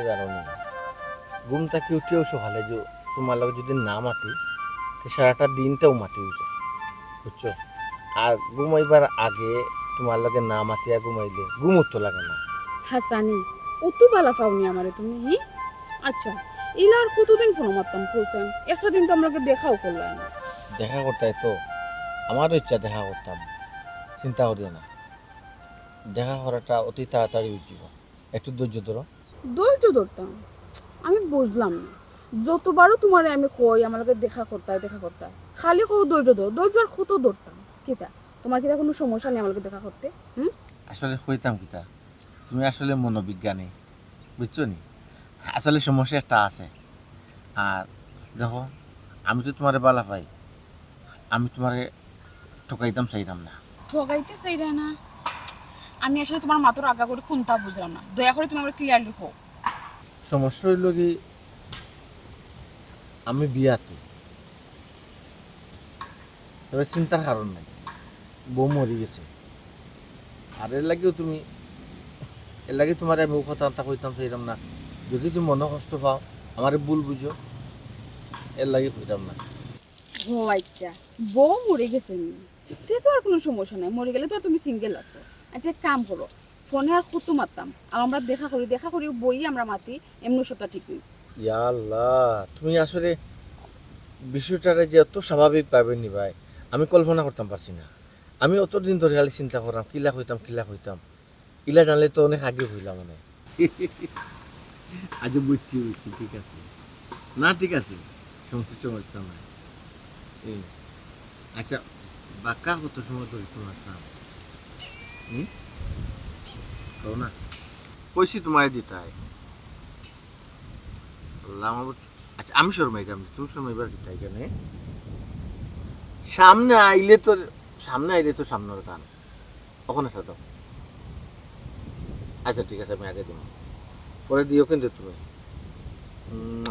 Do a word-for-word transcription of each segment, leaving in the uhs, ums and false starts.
কারণে ঘুম থাকি উঠিয়াও সকালে যে তোমার লগে যদি না মাতি, তে সারাটা দিনটাও মাটি অইযায়, বুঝছো? আর ঘুমাইবার আগে তোমার লগে না মাতিয়া ঘুমাইলে ঘুমও তো লাগে না। হাসানি, অত বালা পাওনি আমারে তুমি, হি? আচ্ছা, ইলা আর কতদিন ফোন মারতাম, কইছেন? একটা দিন তো আমরারে দেখাও করলায় না। দেখা করতায় তো, আমারও ইচ্ছা দেখা করতাম, চিন্তা করিও না, দেখা করাটা অতি তাড়াতাড়ি অইযিবো। একটু ধৈর্য ধরো। ধৈর্য ধরতাম? আমি বুঝলাম না, যতবারও তোমারে আমি কই আমার লগে দেখা করতায়, দেখা করতায়, খালি কও ধৈর্য ধরো। ধৈর্য আর কত ধরতাম? কিতা, তোমার কিতা কোনো সমস্যা নাই আমার লগে দেখা করতে? হুম? আসলে কইতাম কিতা, তুমি আসলে মনোবিজ্ঞানী, বুঝছো নি? আসলে সমস্যা একটা আছে। আর দেখো, আমি তো তোমারে বালা পাই, আমি তোমারে ঠকাইতাম চাইরাম না। ঠকাইতে চাইরায় না? আমি আসলে তোমার মাতর আগা করি কুনতা বুঝলাম না, দয়া করি তুমি আমারে clearly কও। সমস্যা অইলো কি, আমি বিয়াত, তবে চিন্তার কারণ নাই, বউ মরি গেছে। আর এর লাগিও তুমি, এর লাগি তোমারে আমি অউ কথাবার্তা কইতাম চাইরাম না। যদি তুমি মনো কষ্ট পাও, আমারে ভুল বুঝো, এর লাগি কইরাম না। ও আচ্ছা, বউ মরি গেছে নি? তে তো আর কোনো সমস্যা নাই, মরি গেলে তো আর তুমি single আছো। আচ্ছা, এক কাম করো, ফোনে আর কত মাততাম, আর আমরা দেখা করি, দেখা করি বই আমরা মাতি, এমনে সবটা ঠিক অইবো। ইয়া আল্লাহ, তুমি আসলে বিষয়টারে যে অত স্বাভাবিকভাবে নিবায়, আমি কল্পনা করতাম পারছি না। আমি অতদিন ধরি খালি চিন্তা কররাম, কিলা কইতাম, কিলা কইতাম। ইলা জানলে তো অনেক আগে কইলাম মানে। আচ্ছা, বুঝছি, বুঝছি, ঠিক আছে। না, ঠিক আছে, সমস্যা, সমস্যা নাই। এই, আচ্ছা, বাক্কা কত সময় ধরি তোমার কাম? হুম? কও না। কইছি তোমারে দিতায়। আল্লাহ, আমার বুঝ-, আচ্ছা, আমি শরমাইতাম না, তুমি শরমাইবার কিতা এখানে? সামনে আইলে তো, সামনে আইলে তো সামনের গান। ওখানে সাজাও। আচ্ছা, ঠিক আছে, আমি আগে দিমু। পরে দিও কিন্তু তুমি। উম,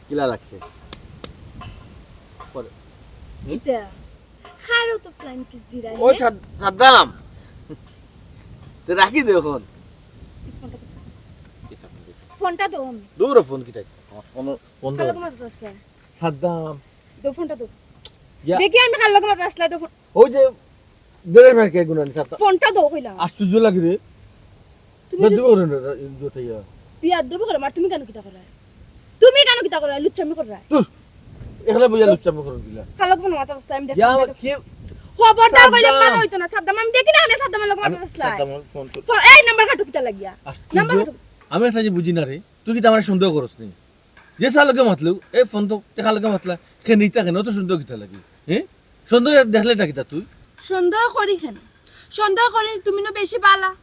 কিলা লাগছে? পরে। হুম? কিতা? খারো তো flying kiss দিরা, ওই হে? সাদ-, সাদ্দাম। তে রাখি দে এখন। ফোনটা দে। কিতা ফোন দিতে? ফোনটা দে আমি। দূর ফোন কিতা? আমার ফোন বন্ধ কার লগে করে। মাততায় আছলায়? সাদ্দাম। দে ফোনটা দে। ইয়া। দেখি আমি কার লগে মাততায় আছলায়, দে ফোন। ওই যে দূরে রাখে গুনানি সাদ্দাম। ফোনটা দে কইলাম। আশ্চর্য লাগে রে। তুমি বেয়াদবি করো না, ইয়া। বেয়াদবি করো, আর তুমি কেনে কিতা কররায়? তুমি কেনে কিতা কররায়? লুচ্চামি কররায়। ধুর, একলা বইয়া লুচ্চামি করো কিলা? কার লগে ফোন মাততায় আছলায়, আমি দেখি ইয়া, না। খবরদার কইলে সাদ্দাম। ভালা অইতো না, সাদ্দাম, আমি দেখি না, আনে সাদ্দামর লগে আমি মাততায় আছলায়। সাদ্দামর ফোন তো ফোন, এই নাম্বার কাটো কিতা লাগিয়া? আশ্চর্য। নাম্বার কাটো। আমি একটা জিনিস বুঝি না রে, তুই কিতা আমারে সন্দেহ করস নি? যে সার লগে মাতলু, এই ফোন তো টেকার লগে মাতলা, সে নিতা কেনে, অত সন্দেহ কিতা লাগি? হ্যাঁ? সন্দেহ দেখলে এটা কিতা তুই? সন্দেহ করি কেনে? সন্দেহ করি তুমি নু বেশি বালা।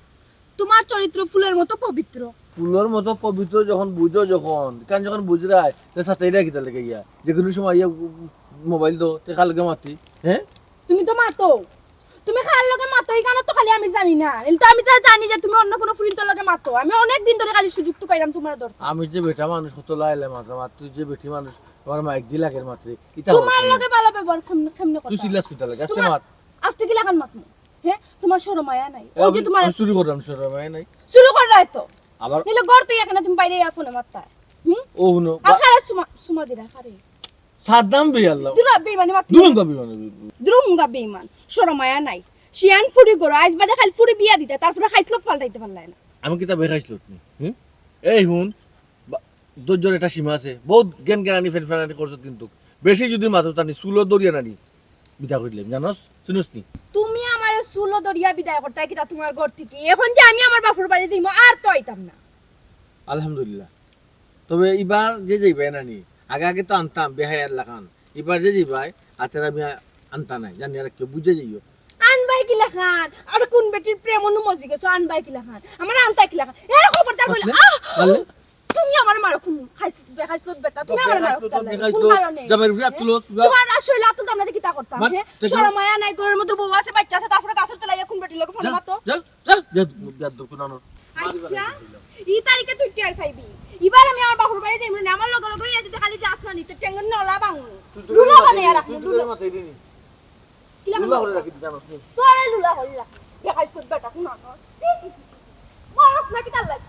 তোমার চরিত্র ফুলর মতো পবিত্র। ফুলর মতো পবিত্র যখন বুঝো যখন, কেন যখন বুঝরায়, তে সাতাইরা কিতা লাগে ইয়া? যে কোনো সময় ইয়া মোবাইল দো, তে কার লগে মাতি, হ্যাঁ? তুমি তো মাতো। তুমি কার লগে মাতো, ইখানো তো খালি আমি জানি না। এলে তো আমি তো জানি যে তুমি অন্য কোনো ফুরিন্তর লগে মাতো। আমি অনেক দিন ধরি খালি সুযোগ তুকাইরাম তোমার দরকার। আমি যে বেটা মানুষ কত লাইলে মাতরাম, আর তুই যে বেটি মানুষ, তোমার মাইক দি লাগের মাতরে। ইতা তোমার লগে ভালা ব্যবহার কেমনে, কেমনে করতাম? তুই চিল্লাস কিতা লাগে? আস্তে তোমার মাত। আস্তে কিলাখান মাতমু? হে? তোমার শরম মায়া নাই? এ, ওই যে আমি, তোমার আমি চুরি করলাম, শরম মায়া নাই। চুরি কররায় তো। আবার নিলে ঘর তো এখানে তুমি বাইরে ইয়া ফোনে মাততায়। হুম? ও হুনো, আর বা- খারাপ সুমা, সুমা দিরা খারে। সাদ্দাম বেয়াল্লাহ। দুরা বেইমানি মাত। দুরুঙ্গা বেইমানি। দুরুঙ্গা বেইমান। শরম মায়া নাই। শিয়ান ফুরি করো, আইজ বাদে খালি ফুরি বিয়া দিতায়, তারপরে খাইছলত পাল্টাইতে পারলায় না। আমি কিতা বেখাইছলত নি? হুম? এই হুন, বা-, ধৈর্যর একটা সীমা আছে। বহুত জ্ঞান জ্ঞানানি ফেন ফেনানি করছত কিন্তু। বেশি যদি মাতো তানি চুলো দরিয়া নানি। বিদায় করিলাম, জানোস? শুনোস নি? তুমি আমারে চুলো দরিয়া বিদায় করতায় কিতা তোমার ঘর থাকি? এখন যে আমি আমার বাপর বাড়ি যাইমু, আর তো আইতাম না। আলহামদুলিল্লাহ। তবে ইবার যে যাইবায় নানি, আগে আগে তো আনতাম বেহায়ার লাখান। ইবার যে যাইবায়, আতের আমি আ-, আনতা নাই। জানি আর কেউ বুঝে যাইও। আনবায় কিলাখান? আর কোন বেটির প্রেম অনু মজি গেছো, আনবায় কিলাখান? আমারে আনতায় কিলাখান? এরে খবরদার কইলে, মারলে? আহ! মারলে? তুমি আমারে মারো কুন? খাইছ, দেখাইছ বেটা, তুমি আমারে মারো বেখাইছ তো, কুন কারণে? জামাইর উপরে আত তুলো, তুলো। তোমার আর শরীরে আত তুলতাম না, কিতা করতাম, মার, হে? দেখো। শরম মায়া নাই, ঘরের মধ্যে বউ আছে, বাচ্চা আছে, তারপরে গাছের তলায় এখন বেটির লগে ফোন যা, মাতো। যা, যা, যা, যা, যা, যা, যা, যা, যা, আচ্ছা, ই তারিখে তুই টের পাইবি। ইবার আমি আমার বাপর বাড়ি যাইমু না, আমার লগে লগে ইয়া যদি খালি যাস না নি, তো টেঙ্গন নলা বাংলো। তুই তো লুলা বানাইয়া রাখমু, তুই তো লুলা। মাথায় দিনি। কিলা লুলা বানাইয়া করে রাখি দিতাম আপনি। তোরে লুলা করে রাখি। দেখাইছ তো বেটা, কোন আনো? ছি, ছি, ছি, ছি, ছি। মরস না কিতার লাগি?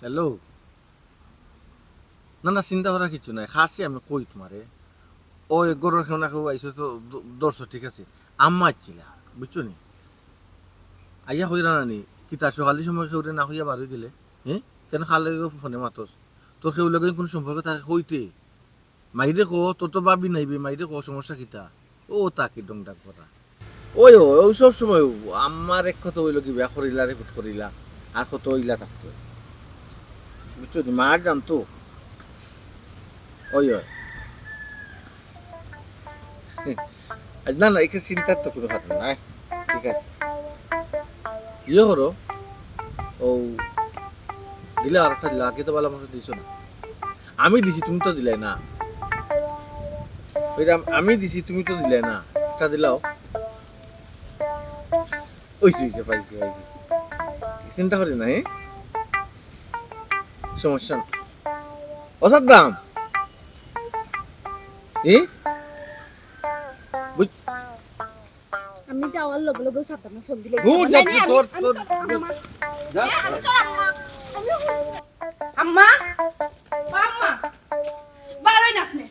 হ্যালো। না, না, চিন্তা করার কিচ্ছু নাই, খাসি আমি কই তোমারে। ওই ঘরর কেউ না কেউ আইছো তো, দ-, ধরছো, ঠিক আছে। আম্মা আইছিলা, বুঝছো নি? আইয়া কইরা না নি, কিতা সকালের সময় কেউরে না কইয়া বার অই গেলে? হ্যাঁ, কেনে কার লগে ফোনে মাতস? তোর কেউর লগে কোনো সম্পর্ক থাকে কইতে? মাইরে কো, তোর তো ভাবি নাই বে, মাইরে কো, সমস্যা কিতা? ও তা কি ডং ডাক কথা। ওই, ওই, ওই সব সময় ও, আমার এক কথা অইলো কি, বিয়া করিলা, রিপিট করিলা, আর কত অইলা থাকতো। বুঝছো নি? মার জানতো। ওই, ওই। আরে না, না, এখানে চিন্তার তো কোনো কথা নাই। ঠিক আছে। ইয়ে করো, ও দিলা আর একটা দিলা, আগে তো ভালো মতো দিছো না। আমি দিছি, তুমি তো দিলে না। ওইটা আম-, আমি দিছি, তুমি তো দিলে না। একটা দিলাও। ওই যে, ওই যে, পাইছি, পাইছি। চিন্তা করি না, হ্যাঁ? সমস্যা না। ও সাদ্দাম। এ? বুঝ- আমি যাওয়ার লগে লগে সাদ্দামে ফোন দিলে। গুড, যা, আমি, যা, আমি, তোর, আমি, তোর, আমি, তোর। যা। আমি, আমি, আম্মা, ও আম্মা, বারোই না আপনি।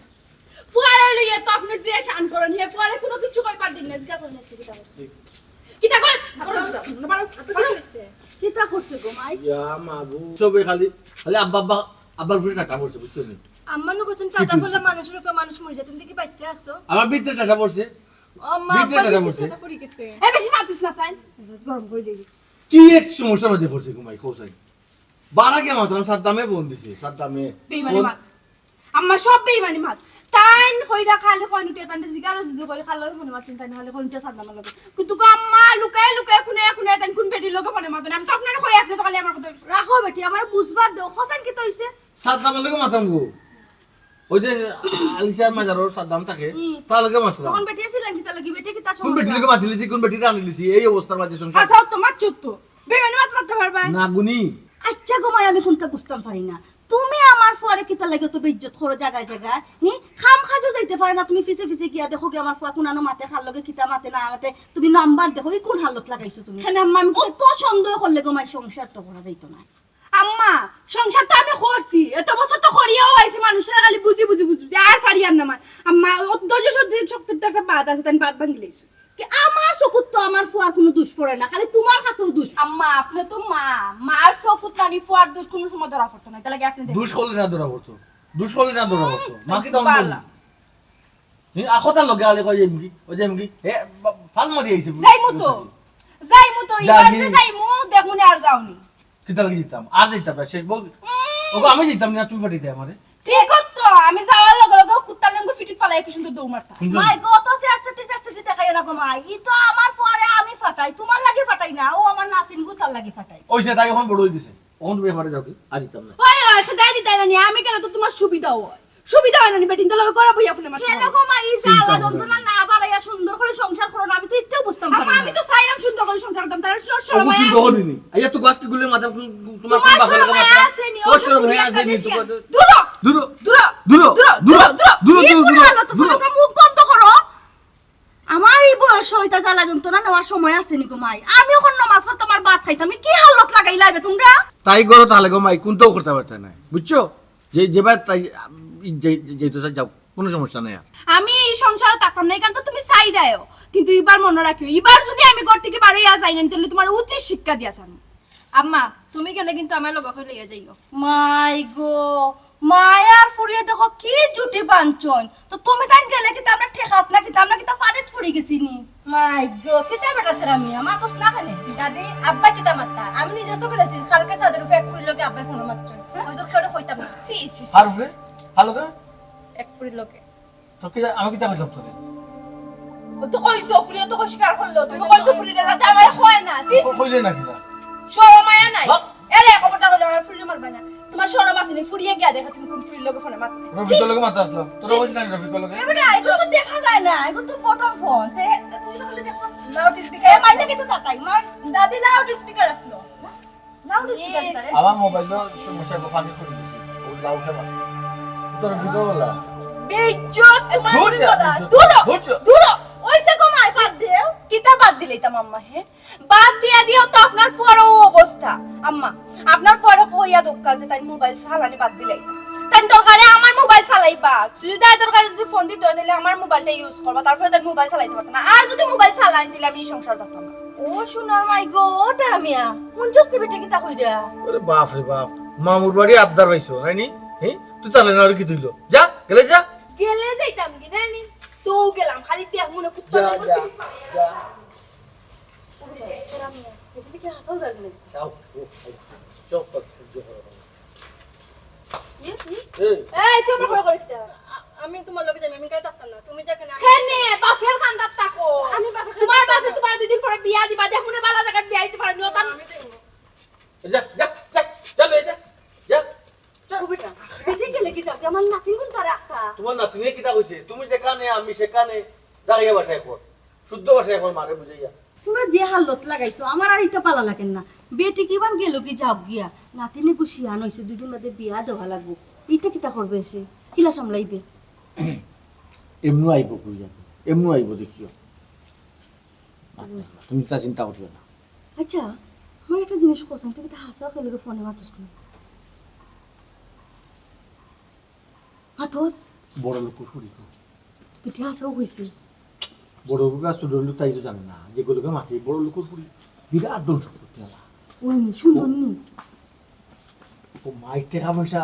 ফুয়ারে লইয়া তো আপনি যে শান করেন, হে ফুয়ারে কোনো কিছু কইবার দিন না, জিজ্ঞাসা করেন আজকে কিতা করছে। কিতা করে? বারো, বারো, বারো। কিতা করছে গো মাই? ইয়া মাবু। সবে খালি, খালি আব্বা, আব্বা, আব্বার উপরে টাটা পড়ছে, বুঝছো নি? আম্মা নু কইছেন, টাটা পড়লে মানুষের উপরে মানুষ মরে যায়। তুমি দেখি বাচ্চা আছো? আমার ভিতরে টাটা পড়ছে। ও মা, ভিতরে আব্বার টাটা ভিতরে পড়ছে। টাটা পড়ে গেছে। এ, বেশি মাতিস না, সাইন। মেজাজ গরম করে দিবি। কি এক সমস্যার মধ্যে পড়ছে গো মাই, কও সাইন। বারা গিয়া মাতলাম, সাদ্দামে ফোন দিছে, সাদ্দামে বেইমানি ফোন। মাত। আম্মা সব বেইমানি মাত। তাইন কইরা খালি কইন উঠিয়া, তাইন জিগারও যদি করি, খালি ফোনে মাতছেন, তাইন খালি কইন উঠিয়া সাদ্দামের লগে। কিন্তু গো আম্মা, লুকায় লুকায়, খুনে খুনে, তাইন কোন বেটির লগে ফোনে মাতন? আমি তো আপনারে কই, আপনি তো খালি আমার কথা। রাখো বেটি, আমারে বুঝবার দেও, হোসেন কিতা অইছে? সাদ্দামের লগে মাতলাম গো। ওই যে আলিশা মাজারর সাদ্দাম থাকে, হুম। তার লগে মাতলাম। তখন বেটি আছিলেন কিতা লাগি? বেটি কিতা কোন সমস্যা? বেটির লগে মাতিলিছি, কোন বেটিরে আনিলিছি, এই অবস্থার মাঝে সংসার। আচ্ছা, ও তো মাতছত তো। বেইমানি মাত মাততে পারবা? না গুনি। আচ্ছা গো মাই, আমি কোনটা বুঝতাম পারি না। তুমি আমার ফুয়ারে কিতা লাগি তো বেইজ্জত করো জাগায় জাগায়? হি? কাম কাজও যাইতে পারে না, তুমি পিছে পিছে গিয়া দেখো কি আমার ফুয়া কুনানো মাতে, কার লগে কিতা মাতে না মাতে, তুমি নাম্বার দেখো, ই কোন হালত লাগাইছো তুমি? কেন আম্মা, আমি অত সন্দেহ করলে গো মাই সংসার তো করা যাইতো না। আম্মা, সংসার তো আমি করছি, এত বছর তো করিয়াও আইছি, মানুষরা খালি বুঝি, বুঝি, বুঝি, বুঝি, আর পারি আর না আমার। আম্মা, ও ধৈর্য শক্তি, শক্তির তো একটা বাঁধ আছে, তাই বাঁধ ভাঙি লাইছো। কি আমার চকুত তো আমার ফুয়ার কোনো দোষ পড়ে না, খালি তোমার কাছেও দোষ। আম্মা, আপনি তো মা, মার চকুত নানি ফুয়ার দোষ কোনো সময় ধরা পড়তো না, এটা লাগে আপনি দেখেন। দোষ করলে না ধরা পড়তো, দোষ করলে না ধরা পড়তো। মা কি তখন পারলাম। বলবো? হুম, আ, কথা লগে আলে কই যাইমু কি? ওই যাইমু কি? এ, বা-, ফাল মারি আইছে। যাইমু তো। যাইমু তো, যা এবার কি? যে যাইমু, দেখমু নে আর যাওনি। কিতা লাগি যাইতাম? আর যাইতাম না, শেষ বল। উম। ওগো, আমি যাইতাম না, তুমি ফাটাইতে আমারে। ঠিক তো, আমি যাওয়ার লগে লগে কুত্তার লেঙ্গুর ফিটিত ফালাই কি সুন্দর দৌড় মারতা। হুম। মাই গো, তো যে আস্তে দিতে, আস্তে দিতে খাইও না গো মাই। ই তো আমার ফুয়ারে আমি ফাটাই, তোমার লাগি ফাটাই না, ও আমার নাতিন গুতার লাগি ফাটাই। ওই যে তাই এখন বড় হয়ে গেছে। অখন তুমি এবারে যাও কি? আর দিতাম না। ওই, ওই, সেটাই দিতাই না নি। আমি কেন তো তোমার সুবিধা হয়? সুবিধা হয় না নি, বেটিন তো লগে করে বইয়া ফোনে মাত্র। কেন গো মা, এই জ্বালা যন্ত্রণা না বাড়াইয়া সুন্দর করে সংসার করো না? আমি তো একটাও বুঝতাম পারি না। আমি তো চাইলাম সুন্দর করে সংসার করতাম, তাহলে সব সময় অবশ্যই আছে। দহনি নি। আইয়া তো গাছ কি গুলে মাথা, তোমার কোন বাসা লাগা মাথা? আছে নি, ও সব হয়ে আছে নি, দূর হ। দূর হ। দূর হ। দূর হ। দূর হ। দূর হ। দূর হ। দূর হ। মুখ বন্ধ করো। আমার এই বয়স হইতা জ্বালা যন্ত্রণা নেওয়ার সময় আছে নি গো মাই? আমি এখন নামাজ পড়তাম আর ভাত খাইতাম, কি হালত লাগাইলা এবে তোমরা? তাই করো তাহলে গো মাই, কোনটাও করতে পারতে না, বুঝছো? যে, যেবার তাই, যে, যে, যেহেতু স্যার যাও, কোনো সমস্যা নাই আর। আমি এই সংসারে থাকতাম না, এখান তো তুমি সাইড আয়ো, কিন্তু এবার মনে রাখিও, এবার যদি আমি ঘর থেকে বারোইয়া যাই না, তাহলে তোমার উচিত শিক্ষা দিয়া যান। আম্মা, তুমি গেলে কিন্তু আমার লগে করে লইয়া যাইও। মাই গো, মায়ার ফুরিয়ে দেখো কি জুটি বানছন। তো তুমি তান গেলে কিতা আমরা ঠেকাত না কিতা, আমরা কিতা ফানিত ফুরি গেছি নি? মাই গো, কিতা বেটা তেরা মিয়া, মাতস না কেনে? দাদি, আব্বা কিতা মাততা? আমি নিজে চোখে দেখছি, কালকে ছাদের উপরে এক ফুরির লগে আব্বাই ফোনে মাতছন। হ্যাঁ? ওই জন্য কেউ কইতাম না। ছি, ছি, ছি। কার উপরে? কার লগে? এক ফুরির লগে। তো কি, আমি কিতা কইলাম তোরে? ও তো কইছো, ফুরিয়ে তো অস্বীকার করলো। তুমি কইছো ফুরিরে, তাতে আমার হয় না। ছি, ছি। কইলে না কিতা? শরম আয়া নাই? হ্যাঁ? এরে, খবরদার কইলে আমার ফুরিরে মারবা না। তোমার শরম আছে নি? ফুরিয়ে গিয়া দেখা তুমি কোন ফুরির লগে ফোনে মাতো। রফিকর লগে মাতো আসলাম। তোরা কইছ না রফিকর লগে? এ বেটা, এগুলো তো দেখা যায় না। এগুলো তো বটম ফোন। তে, তে তুই তাহলে দেখছস? লাউড স্পিকার এ, মাইলে আসলো। কিন্তু চাতাই, মার। দাদি, লাউড স্পিকার আসলো। লাউড স্পিকার ইস। আমার মোবাইল তো সমস্যা, ফানি করে দিছি। ও লাউড খেলা। তোর ভিডিও বলা। বেইজ্জত তোমার দূর যা, বিপদ আছে। দূর যা, দূর হ, দূর যা। দূর হ। ওইসে কমাই বাদ দেও। কিতা বাদ দিলাইতাম আম্মা, হে? বাদ দিয়া দিও তো আপনার ফুয়ার অউ অবস্থা। আম্মা, আপনার ফুয়ারে কইয়া দোকান যে তাই মোবাইল চালানি বাদ দিলাইতা। তাই দরকারে আমার মোবাইল চালাইবা। যদি তাই দরকারে যদি ফোন দিতে হয়, তাহলে আমার মোবাইলটা ইউজ করবা। তারপরে তাই মোবাইল চালাইতে পারতো না। আর যদি মোবাইল চালাইন, তাহলে আমি এই সংসার থাকতাম না। ও সোনার মাই গো, ও তারা মিয়া, কোন চস্তি বেটা কিতা কইরা? আরে বাপ রে বাপ, মামুর বাড়ি আবদার পাইছো, তাই নি? হ্যাঁ? তুই তাহলে না আর কি তুইলো? যা, গেলে যা। গেলে যাইতাম কি, না নি? তো গেলাম, খালি দেখ মনে কুত্তা যা, যা, যা। ওরে, এরা মিয়া, এদিকে হাসাও যাবে না। যাও, ও, যাও, যাও, যাও, যাও। ইয়ে, কি? এই। এই, তুই আমার ঘরে ঘরে কিতা? আ-, আমি তোমার লগে যাই, আমি কাই থাকতাম না। তুমি যেখানে আমি কেনে? বাপের কান্দাত থাকো। আমি বাপের তোমার কান্দাত বাপে থাকতাম না। তোমার দুই দিন পরে বিয়া দিবা, দেখ মনে বালা জায়গায় বিয়া দিতে পারেনি, ও তার আমি যাই না। যা, যা, যা, যা, লয়ে যা, যা, যা। ও বেটা, বেটা গেলে কি যাবে? আমার নাতিন কোন তারা একটা। তোমার নাতিনে কিতা কইছে? তুমি যেখানে, আমি সেখানে, দাঁড়িয়ে বাসায় কর। শুদ্ধ ভাষায় এখন মারে বুঝাইয়া। তোমরা যে হালত লাগাইছো, আমার আর ইতা পালা লাগের না। বেটি কিবান গেল কি যাও গিয়া, নাতিনে গু শিয়ান অইছে, দুই দিন বাদে বিয়া দেওয়া লাগবো। ইতা কিতা করবে সে? কিলা সামলাইবে? এমনু আইব কই জানো, এমনু আইব দেখিও। তুমি তা চিন্তা করিও না। আচ্ছা, আমার একটা জিনিস কইছাম, তুই কিতা হাসা খেলে ফোনে মাতস না? মাতস? বড় লোক করি। পিঠে হাসাও হইছে। বড় লোক আর ছোট লোক তাই তো জানে না, যেগুলোকে মাটি বড় লোক করি, বিরাট ধন সম্পত্তি আলা। ওই নি, সুন্দর নি। ও মাইর টাকা পয়সা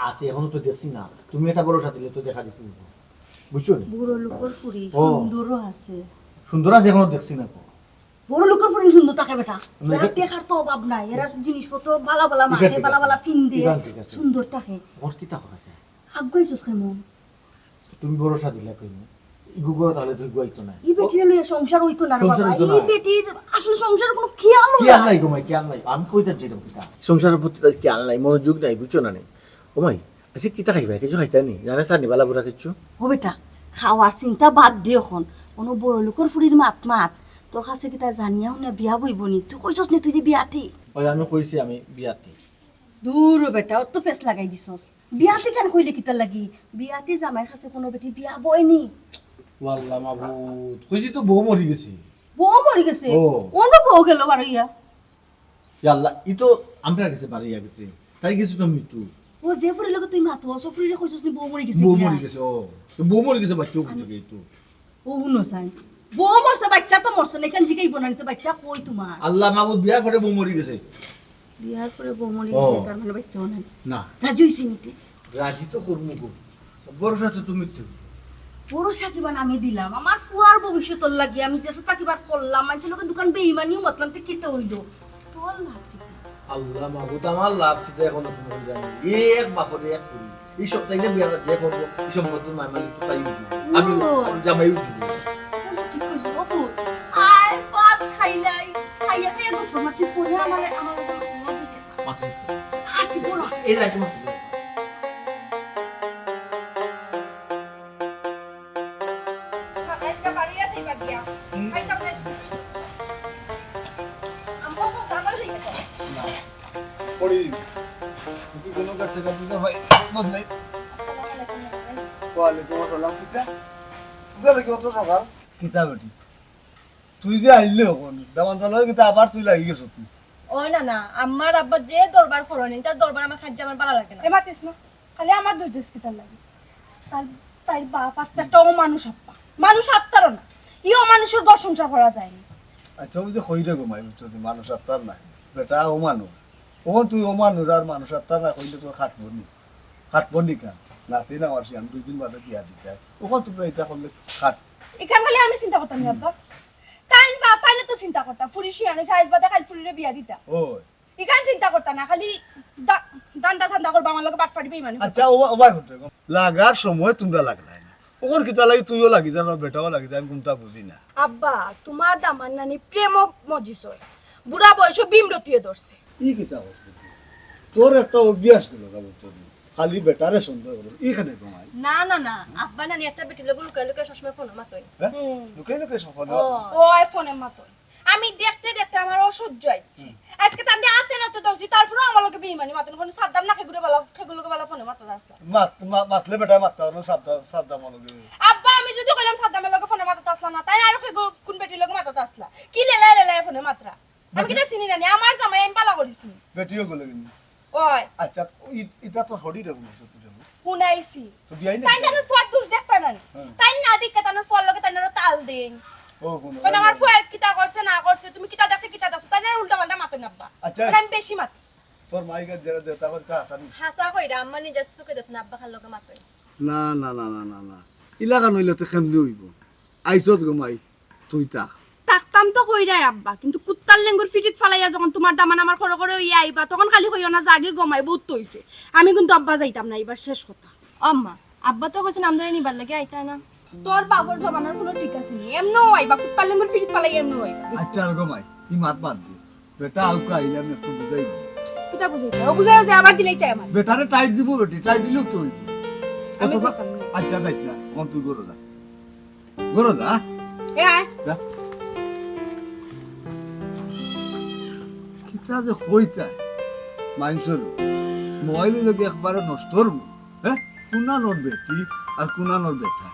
আছে, এখনো তো দেখছি না। তুমি একটা ভরসা দিলে তো দেখা দিতে হইব। বুঝছো নি? বড় লোকর ফুরি, ও। সুন্দরও আছে। সুন্দর আছে, এখনো দেখছি না তো। বড় লোকর ফুরি সুন্দর থাকে বেটা। না, এরা এটা টেকার তো অভাব নাই, এরা জিনিসপত্র বালা বালা এটা মাখে, ঠিক বালা আছে। বালা ফিন্দে, ইবান ঠিক আছে। সুন্দর থাকে। ওর কিতা করা যায়? আগুয়াইছস কেমন? তুমি ভরসা দিলা কই না? ইগু করো তাহলে তুই গুয়াইতো না। ই বেটিরে লইয়া সংসার হইতো না রে সংসার বাবা। হইতো ই না। বেটির আসলে সংসার কোনো খেয়াল খেয়াল নাই। নাই গো মাই, খেয়াল নাই। আমি কইতাম চাইতাম কিতা? সংসারের প্রতি তার খেয়াল নাই, মনোযোগ নাই, বুঝছো না নি? ও মাই, আচ্ছা কিতা খাইবা? কিছু খাইতা নি? জানে সার নি বালা বুড়া কিচ্ছু? ও বেটা, খাওয়ার চিন্তা বাদ দে এখন। কোনো বড় লোকর ফুরির মাত মাত। তোর কাছে কিতা জানিয়া হুনিয়া বিয়া বইব নি? তুই কইছস নি তুই যে বিয়াতি? ওই আমি কইছি আমি বিয়াতি। দূর ও বেটা, অত ফেস লাগাই দিছস। বিয়াতি কান কইলে কিতা লাগি? বিয়াতি জামাইর কাছে কোনো বেটি বিয়া বয় নি। ও আল্লাহ মাবুদ, কইছি তো বউ মরি গেছে। বউ মরি গেছে? ও। অন্য বউ গেল বারইয়া। ইয়া আল্লাহ, ই তো আমরার গেছে বারইয়া গেছে। তাই গেছে তো মৃত্যু। ও যে ফুরির লগে তুই মাতো, ও ফুরিরে কইছস নি বউ মরি গেছে বউ গিয়া? মরি গেছে, ও। তো বউ মরি গেছে, বাচ্চা আমি উঠে গেছে তো। ও হুনো চাই। বউ মরছে, বাচ্চা তো মরছে না, এখান জিগাইব না, নি তো বাচ্চা কই তোমার? আল্লাহ মাবুদ, বিয়ার পরে বউ মরি গেছে। বিয়ার পরে বউ মরি ও। গেছে, তার মানে বাচ্চাও নাই। না। রাজি হইছে নিতে। রাজি তো করমু গো। ভরসা তো তুমি তো। ভরসা কিবা আমি দিলাম? আমার ফুয়ার ভবিষ্যতর লাগি আমি যেসে তাকিবার করলাম, মানুষের লোকের দোকান বেইমানিও মাতলাম, তে কিতে হইল? তোর লাভ কি? আল্লাহ মাবুদ, আমার লাভ কিতা এখনো তুমি জানি? এক বাপরে এক করি। এই সপ্তাহে বিয়া যে করবো, এই সম্পত্তি মায় মালিক তো তাই হইব। আমি ও। জামাই উঠি দিব। তুমি ঠিক কইছো, অপু। আয়, ভাত খাইলাই। খাইয়া খাইয়া গফ মারতে ফোনে আমারে, আমার লগে মাতিয়া দিছে। মাতিয়া দিছে। আর কি বলো? এই রাখো, মাতিয়া দিছে। আজকে বাড়ি আছে, এবার দিয়া। হুম। খাইতাম না আজকে। আমগো তো জামাই হয়ে গেছে। না। পড়ি। তুই কোনো কাছে কাছে ভাই, বদলাই। আসসালামু আলাইকুম, ভাই। ওয়ালাইকুম আসসালাম, কিতা? তুই দেখি অত সকাল? কিতা বেটি? তুই যে আইলে হকল, দামান তালা কিতা আবার তুই লাগি গেছ তুই? ও না, না, আমার আব্বা যে দরবার করইন, তার দরবার আমার খাইতে আমার ভালা লাগে না। এ মাতিস না, খালি আমার দোষ দিস কিতার লাগি? তার, তার বাপ আস্তে একটা অমানুষ আব্বা। মানুষ আত্মারও না। ই অমানুষের ঘর সংসার করা যায়নি। আচ্ছা, ওই যে কই রে গো মাই, বুঝছো নি, মানুষ আত্মার নাই। বেটা অমানুষ। অখন তুই অমানুষ আর মানুষ আত্মার না কইলে তোর খাটবো নি। খাটবো নি কেন? নাতিন আমার সে আমি দুই দিন বাদে বিয়া দিতে হয়। অখন তুই এটা করলে খাট। ইখান খালি আমি চিন্তা করতাম নি আব্বা। তাইন বাপ, তাইন তো চিন্তা করতাম। ফুরি শিয়ান অইছে, আইজ বাদে কাইল ফুরিরে বিয়া দিতা। ওই। ইখান চিন্তা করতা না, খালি দা-, দান্দা সান্দা করবা, আমার লগে বাটফারি বেইমানি করবা। আচ্ছা, ও, ও ভাই বলতে, লাগার সময় তোমরা লাগলায় না। অখন কিতা লাগি তুইও লাগি যা, তোর বেটাও লাগি যা, আমি কোনটা বুঝি না। আব্বা, তোমার দামান নানি প্রেমও মজিস অয়। বুড়া বয়সে বিমরতিয়ে ধরছে। ই কিতা করছিস তুই? তোর একটা অভ্যাস গেল গা, বুঝছো নি? খালি বেটারে সন্দেহ করো, ইখানে ঘুমাই। না, না, না, আব্বা নানি একটা বেটির লগে লুকাই লুকাই সবসময় ফোনে মাতইন। হ্যাঁ? হুম। লুকাই লুকাই সব ফোনে ও। মাতইন? ও, আয় ফোনে মাতইন। আমি দেখতে দেখতে আমার অসহ্য অইছে। আজকে তানরে আতে নাতে ধরছি, তারপরেও আমার লগে বেইমানি মাতইন। কুনু সাদ্দাম না, কেগুরে বালা, কেগুর লগে বালা ফোনে মাততা আছলা। মাত-, মা-, মাতলে বেটা মাততা, কুনু সাদ্দাম, সাদ্দাম আমার লগে। আব্বা, আমি যুদি কইলাম সাদ্দামর লগে ফোনে মাততা আছলা না, তাইন আরো কেগু-, কুন বেটির লগে মাততা আছলা? কি লেলায় লেলায় ফোনে মাতরা? আমি কিতা চিনি না নি, আমার জামাই আমি বালা করি চিনি। বেটিও গেল কিন্তু। ওই। আচ্ছা, ই-, ইটা তো হরি রে মনে হয়, সত্যি রে। হুনাইছি। তো বিয়াই না? তাইন তানর ফুয়ার দোষ দেখতা না নি? হ্যাঁ। তাইন না দেখে তানর ফুয়ার লগে তানর তাল দেইন। ও, হুনো, কারণ আমার ফুয়া কিতা করছে না করছে, তুমি কিতা দেখতে কিতা দেখছো, তাইন আর উল্টা পাল্টা মাতইন আব্বা। আচ্ছা। মানে আমি বেশি মাতি। তোর মাইকে যে, যে, তারপর তা আসানি। হাছা কইরা, আম্মা নিজে চোখে দেখছে না, আব্বা খান লগে মাতইন। না, না, না, না, না, না। ইলাখান অইলে তো কেমনে অইবো? আইছত গো মাই, তুই থাক। থাকতাম তো কইরায় আব্বা, কিন্তু কুত্তার লেঙ্গুর ফিটিত ফালাইয়া যখন তুমার দামান আমার খড়ো খড়ো অইয়া আইবা, তখন খালি কইও না, যাগি গো মাই, বউত অইছে। আমি কিন্তু আব্বা যাইতাম না, ইবার শেষ কথা। আম্মা, আব্বা তো কইছইন আমরারে নিবার লাগি আইতা না। তোর বাপর জমানার কুনু ঠিক আছে নি, এমনেও আইবা, কুত্তার লেঙ্গুর ফিটিত ফালাইয়া এমনেও আইবা। আচ্ছা আর গো মাই, ই মাত বাদ দে। বেটা আউকা আইলে আমি একটু বুঝাইমু। কিতা বুঝাইতায়? ও বুঝাইও যে আবার দিলাইতায় আমার। বেটারে টাইট দিমু বেটি, টাইট দিলেও তো অইবো। আমি অত সা-, যাইতাম না। আচ্ছা, যাইস না, অন তুই ঘরো যা। ঘরো যা। এ আয়। যা। কিতা যে কইতায়, মাইনষর মোবাইল অইলো গি একবারে নষ্ট অইবো। হ্যাঁ? কুনানর বেটি আর কুনানর বেটা।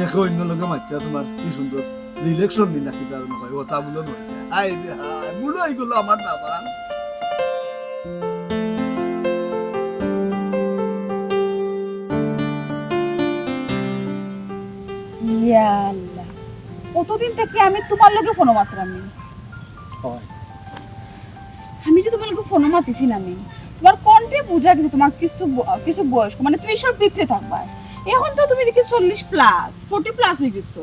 একে অইন্যর লগে মাতিয়া তুমার কি সুন্দর রিলেশন নি নাকি তার মনে হয়, ও তা বলো নয়। হায় রে হায়, বুড়ো অইগেলো আমার দামান। ইয়া আল্লাহ, অতদিন থাকি আমি তুমার লগে ফোনো মাতরাম নি। হয়। আমি যে তুমার লগে ফোনো মাতিছি না নি, তুমার কণ্ঠে বুঝা গেছে তুমার কিছু ব-, কিছু বয়স, মানে, ত্রিশর ভিতরে থাকবায়। এখন তো তুমি দেখি চল্লিশ প্লাস, ফর্টি প্লাস অইগেছো।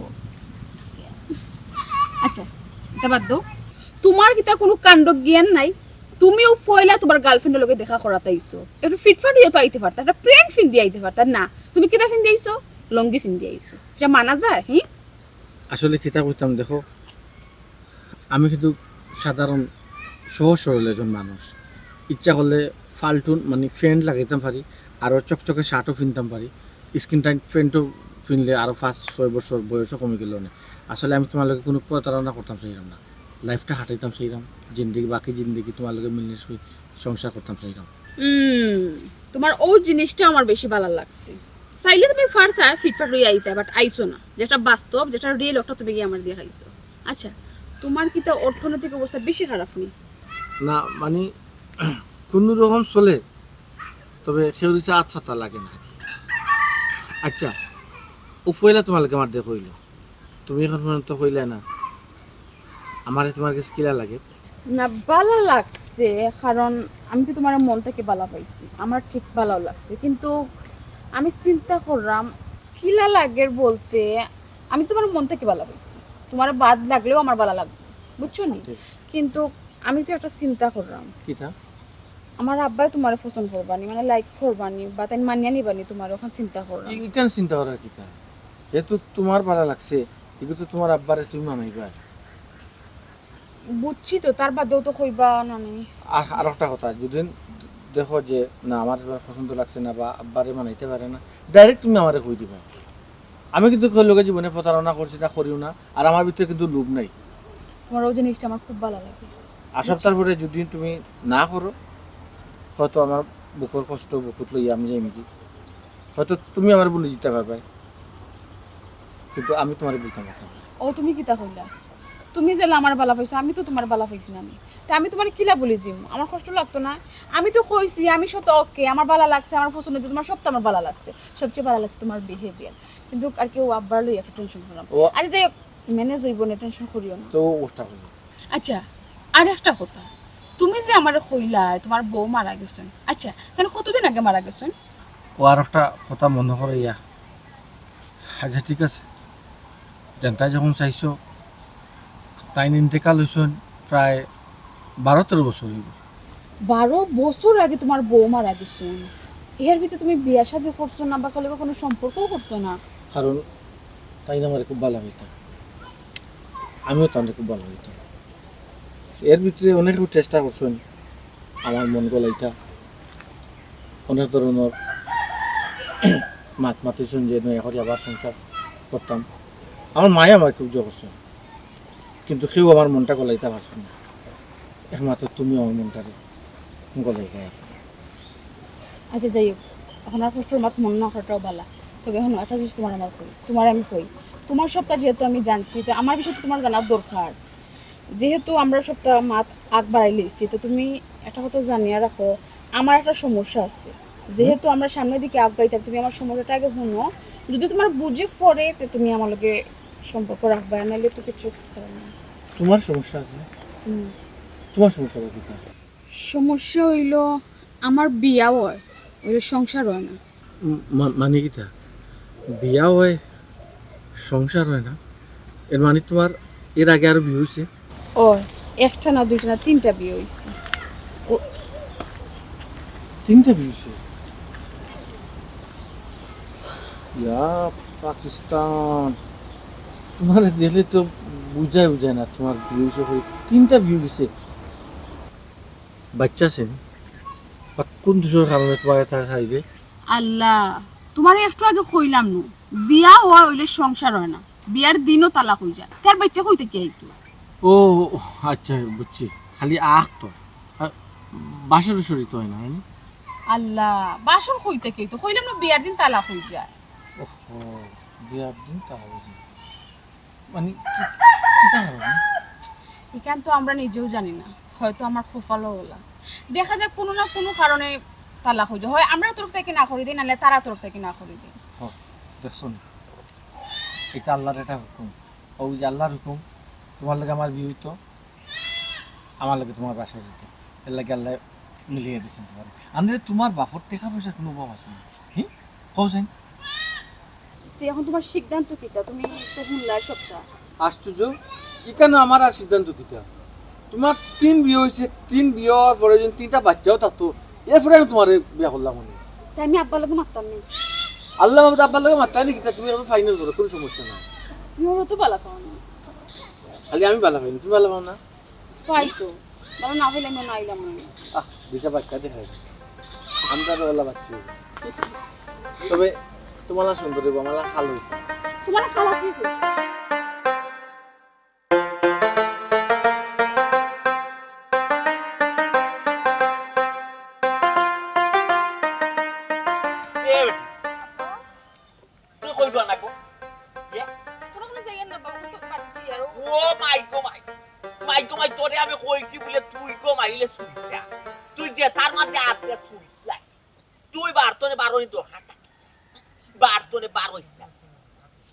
আচ্ছা, ইতা বাদ দেও। তুমার কিতা কুনু কাণ্ড জ্ঞান নাই? তুমিও পয়লা তুমার গার্লফ্রেন্ডর লগে দেখা করাত আইছো, একটু ফিটফাট অইয়া তো আইতে পারতা, একটা প্যান্ট ফিন্দি আইতে পারতা। না, তুমি কিতা ফিন্দি আইছো? লুঙ্গি ফিন্দি আইছো, ইটা মানা যায়? হি? আসলে কিতা কইতাম, দেখো, আমি কিন্তু সাধারণ সহজ সরল একজন মানুষ। ইচ্ছা করলে ফালটুন, মানে, প্যান্ট লাগাইতাম পারি, আরও চকচকে শার্টও ফিনতাম পারি, স্কিন টাইট প্যান্টও ফিনলে আরও পাঁচ ছয় বছর বয়সও কমি গেল অনে। আসলে আমি তুমার লগে কুনু প্রতারণা করতাম চাইরাম না, লাইফটা হাটাইতাম চাইরাম, জিন্দেগি, বাকি জিন্দেগি তুমার লগে মিলেমিশে সংসার করতাম চাইরাম। হুম, তুমার অউ জিনিসটা আমার বেশি ভালা লাগছে। চাইলে তুমি পারতায় ফিটফাট অইয়া আইতায়, but আইছো না। যেটা বাস্তব, যেটা রিয়েল, ওটা তুমি গিয়া আমারে দেখাইছো। আচ্ছা, তুমার কিতা অর্থনৈতিক অবস্থা বেশি খারাপ নি? না, মানে, কুনু রকম চলে, তবে কেউর গেছে আত পাতা লাগে না। আচ্ছা, ও পয়লা তুমার লগে আমার দেখা অইলো, তুমি এখন পর্যন্ত কইলায় না, আমারে তুমার গেছে কিলা লাগে? না, ভালা লাগছে, কারণ আমি তো তুমারে মন থাকি ভালা পাইছি, আমার ঠিক ভালাও লাগছে, কিন্তু আমি চিন্তা কররাম কিলা লাগের বলতে, আমি তুমারে মন থাকি ভালা পাইছি, তুমারে বাদ লাগলেও আমার ভালা লাগবো, বুঝছো নি? ঠিক। কিন্তু আমি তো একটা চিন্তা কররাম। কিতা? আমার আব্বায় তুমারে পছন্দ করবা নি, মানে, লাইক করবা নি, বা তাইন মানিয়া নিবা নি তুমারে, অখান চিন্তা কররাম। ই-, ইখান চিন্তা করার কিতা? যেহেতু তুমার ভালা লাগছে, ইগু তো তুমার আব্বারে তুমি মানাইবায়। বুঝছি তো, তার বাদেও তো কইবা না নি। আর, আর একটা কথা, যদি দেখো যে না, আমার এবার পছন্দ লাগছে না বা আব্বারে মানাইতে পারে না, direct তুমি আমারে কই দিবায়। আমি কিন্তু কেউর লগে জীবনে প্রতারণা করছি না, করিও না, আর আমার ভিতরে কিন্তু লোভ নাই। তুমার অউ জিনিসটা আমার খুব ভালা লাগে। আর সপ্তাহ পরে যদি তুমি না করো, হয়তো আমার বুকর কষ্ট বুকুত লইয়া আমি যাইমুগি, হয়তো তুমি আমারে ভুলি যিতায় পারবায়, কিন্তু আমি তুমারে ভুলতাম পারতাম না। ও, তুমি কিতা কইলা? তুমি যেলা আমারে ভালা পাইছো, আমি তো তুমারে ভালা পাইছি না নি। তে আমি তুমারে কিলা ভুলি যিমু? আমার কষ্ট লাগতো না? আমি তো কইছি, আমি সব তো ওকে, আমার ভালা লাগছে, আমার পছন্দ অইছে, তুমার সব তো আমার ভালা লাগছে। সবচেয়ে ভালা লাগছে তুমার behaviour। কিন্তু আর কিও আব্বারে লইয়া একটু টেনশন কররাম। ও। আচ্ছা, যাই হোক, ম্যানেজ অইবো নে, টেনশন করিও না। তো ওটা হলো। আচ্ছা, আর একটা কথা, তুমি যে আমারে কইলায় তুমার বউ মারা গেছইন, আচ্ছা, তাইন কতদিন আগে মারা গেছইন? ও আর একটা কথা মনো করাইয়া। আচ্ছা, ঠিক আছে, যেনতায় যখন চাইছো, তাইন ইন্তেকাল অইছইন প্রায় বারো তেরো বছর অইবো। বারো বছর আগে তুমার বউ মারা গেছইন, এর ভিতরে তুমি বিয়া শাদী করছো না বা কারো লগে কুনু সম্পর্কও করছো না? কারণ তাইন আমারে খুব ভালা পাইতা, আমিও তানরে খুব ভালা পাইতাম। এর ভিতরে অনেকেউ চেষ্টা করছইন আমার মন গলাইতা, অনেক ধরনর মাত মাতিছইন যে নয়া করি আবার সংসার করতাম। আমার মায়ে আমারে খুব জোর করছইন। কিন্তু কেউ আমার মনটা গলাইতা পারছে না, একমাত্র তুমি আমার মনটারে গলাইলায়। আচ্ছা, যাই হোক, অখন আর কষ্টর মাত মনো না করাটাও ভালা। তবে অখন একটা জিনিস তুমার আমার কই, তুমার আমি কই, তুমার সবটা যেহেতু আমি জানছি, তো আমার বিষয়ে তো তুমার জানার দরকার। যেহেতু আমরা সবটা মাত আগ বাড়াই লইছি, তো তুমি একটা কথা জানিয়া রাখো, আমার একটা সমস্যা আছে। যেহেতু আমরা সামনের দিকে আগাইতাম, তুমি আমার সমস্যাটা আগে হুনো। যদি তুমার বুঝে পড়ে, তে তুমি আমার লগে সম্পর্ক রাখবা, নাইলে তো কিছু করার নাই। তুমার সমস্যা আছে? হুম। তুমার সমস্যা আবার কিতা? সমস্যা অইলো, আমার বিয়া অয়, অইলে সংসার অয় না। উম, মা-, মানে কিতা? বিয়া অয়, সংসার অয় না? এর মানে তুমার এর আগে আরো বিয়া অইছে? অয়, একটা না, দুইটা না, তিনটা বিয়া অইছে। ও, তিনটা বিয়া অইছে? ইয়া পাকিস্তান, তুমারে দেখলে তো বুঝাই বুঝায় না, তুমার বিয়া অইছে কই? তিনটা বিয়া অইছে। বাচ্চা আছে নি? বা কোন দোষর কারণে তুমারে তারা ছাড়ি দে? আল্লাহ, তুমারে একটু আগে কইলাম নু, বিয়া অয় অইলে সংসার অয় না, বিয়ার দিনও তালাক অই যায়। তার বাচ্চা কই থাকি আইতো? ও, আচ্ছা, বুঝছি। খালি আখ তো। আ, বাসর উসরই তো অয় না, অয় না? আল্লাহ, বাসর কই থাকি আইতো? কইলাম নু, বিয়ার দিন তালাক অই যায়। ওহো, বিয়ার দিন তালাক অই যায়। মানে, কি, কিতা কারণে? ইখান তো আমরা নিজেও জানি না, হয়তো আমার কপালও অলা। দেখা যাক, কুনু না কুনু কারণে তালাক অই যায়। অয় আমরার তরফ থাকি না করি দেই, নাইলে তারার তরফ থাকি না করি দেই। হ, দেখছো নি? ইটা আল্লাহর একটা হুকুম। অউ যে আল্লাহর হুকুম, তুমার লগে আমার বিয়া অইতো, আমার লগে তুমার বাসর অইতো। এর লাগি আল্লায় মিলাইয়া দিছইন তুমারে। আনলে তুমার বাপর টেকা পয়সার কুনু অভাব আছে নি? হি? কও চাইন। তে অখন তুমার সিদ্ধান্ত কিতা? তুমি তো হুনলায় সবটা। আশ্চর্য, ইখানো আমার আর সিদ্ধান্ত কিতা? তুমার তিন বিয়া অইছে, তিন বিয়া অওয়ার পরে যদি তিনটা বাচ্চাও থাকতো, এরপরে আমি তুমারে বিয়া করলাম অনে। তে আমি আব্বার লগে মাততাম নি? আল্লাহ মাহবুদ আব্বার লগে মাততায় নি কিতা? তুমি অখন ফাইনাল করো, কুনু সমস্যা নাই। তুমি অত ভালা পাও না। খালি আমি ভালা পাই না, তুমি ভালা পাও না? পাই তো। ভালা না পাইলে আমি না আইলাম না। আহ, দুইটা বাচ্চা দেখাই। আমরা তো ওলা বাচ্চা অইবো। তবে তুমার না সুন্দর অইবো, আমার না কালা অইবো। তুমার না কালা কি অইবো? এ বেটি, তুই কই গো না গো? ইয়ে? কোনো কোনো যাইয়েন না বাবু, তো বাড়ি যাই আরো। ও মাই গো মাই। মাই গো মাই, তোরে আমি কইছি বুলে তুই গো মাইলে সুইটা। তুই যে তার মাঝে আত দে সুইটা। তুই বারতনে বারোনি দরকার থাকে। বারতনে বারোইস না।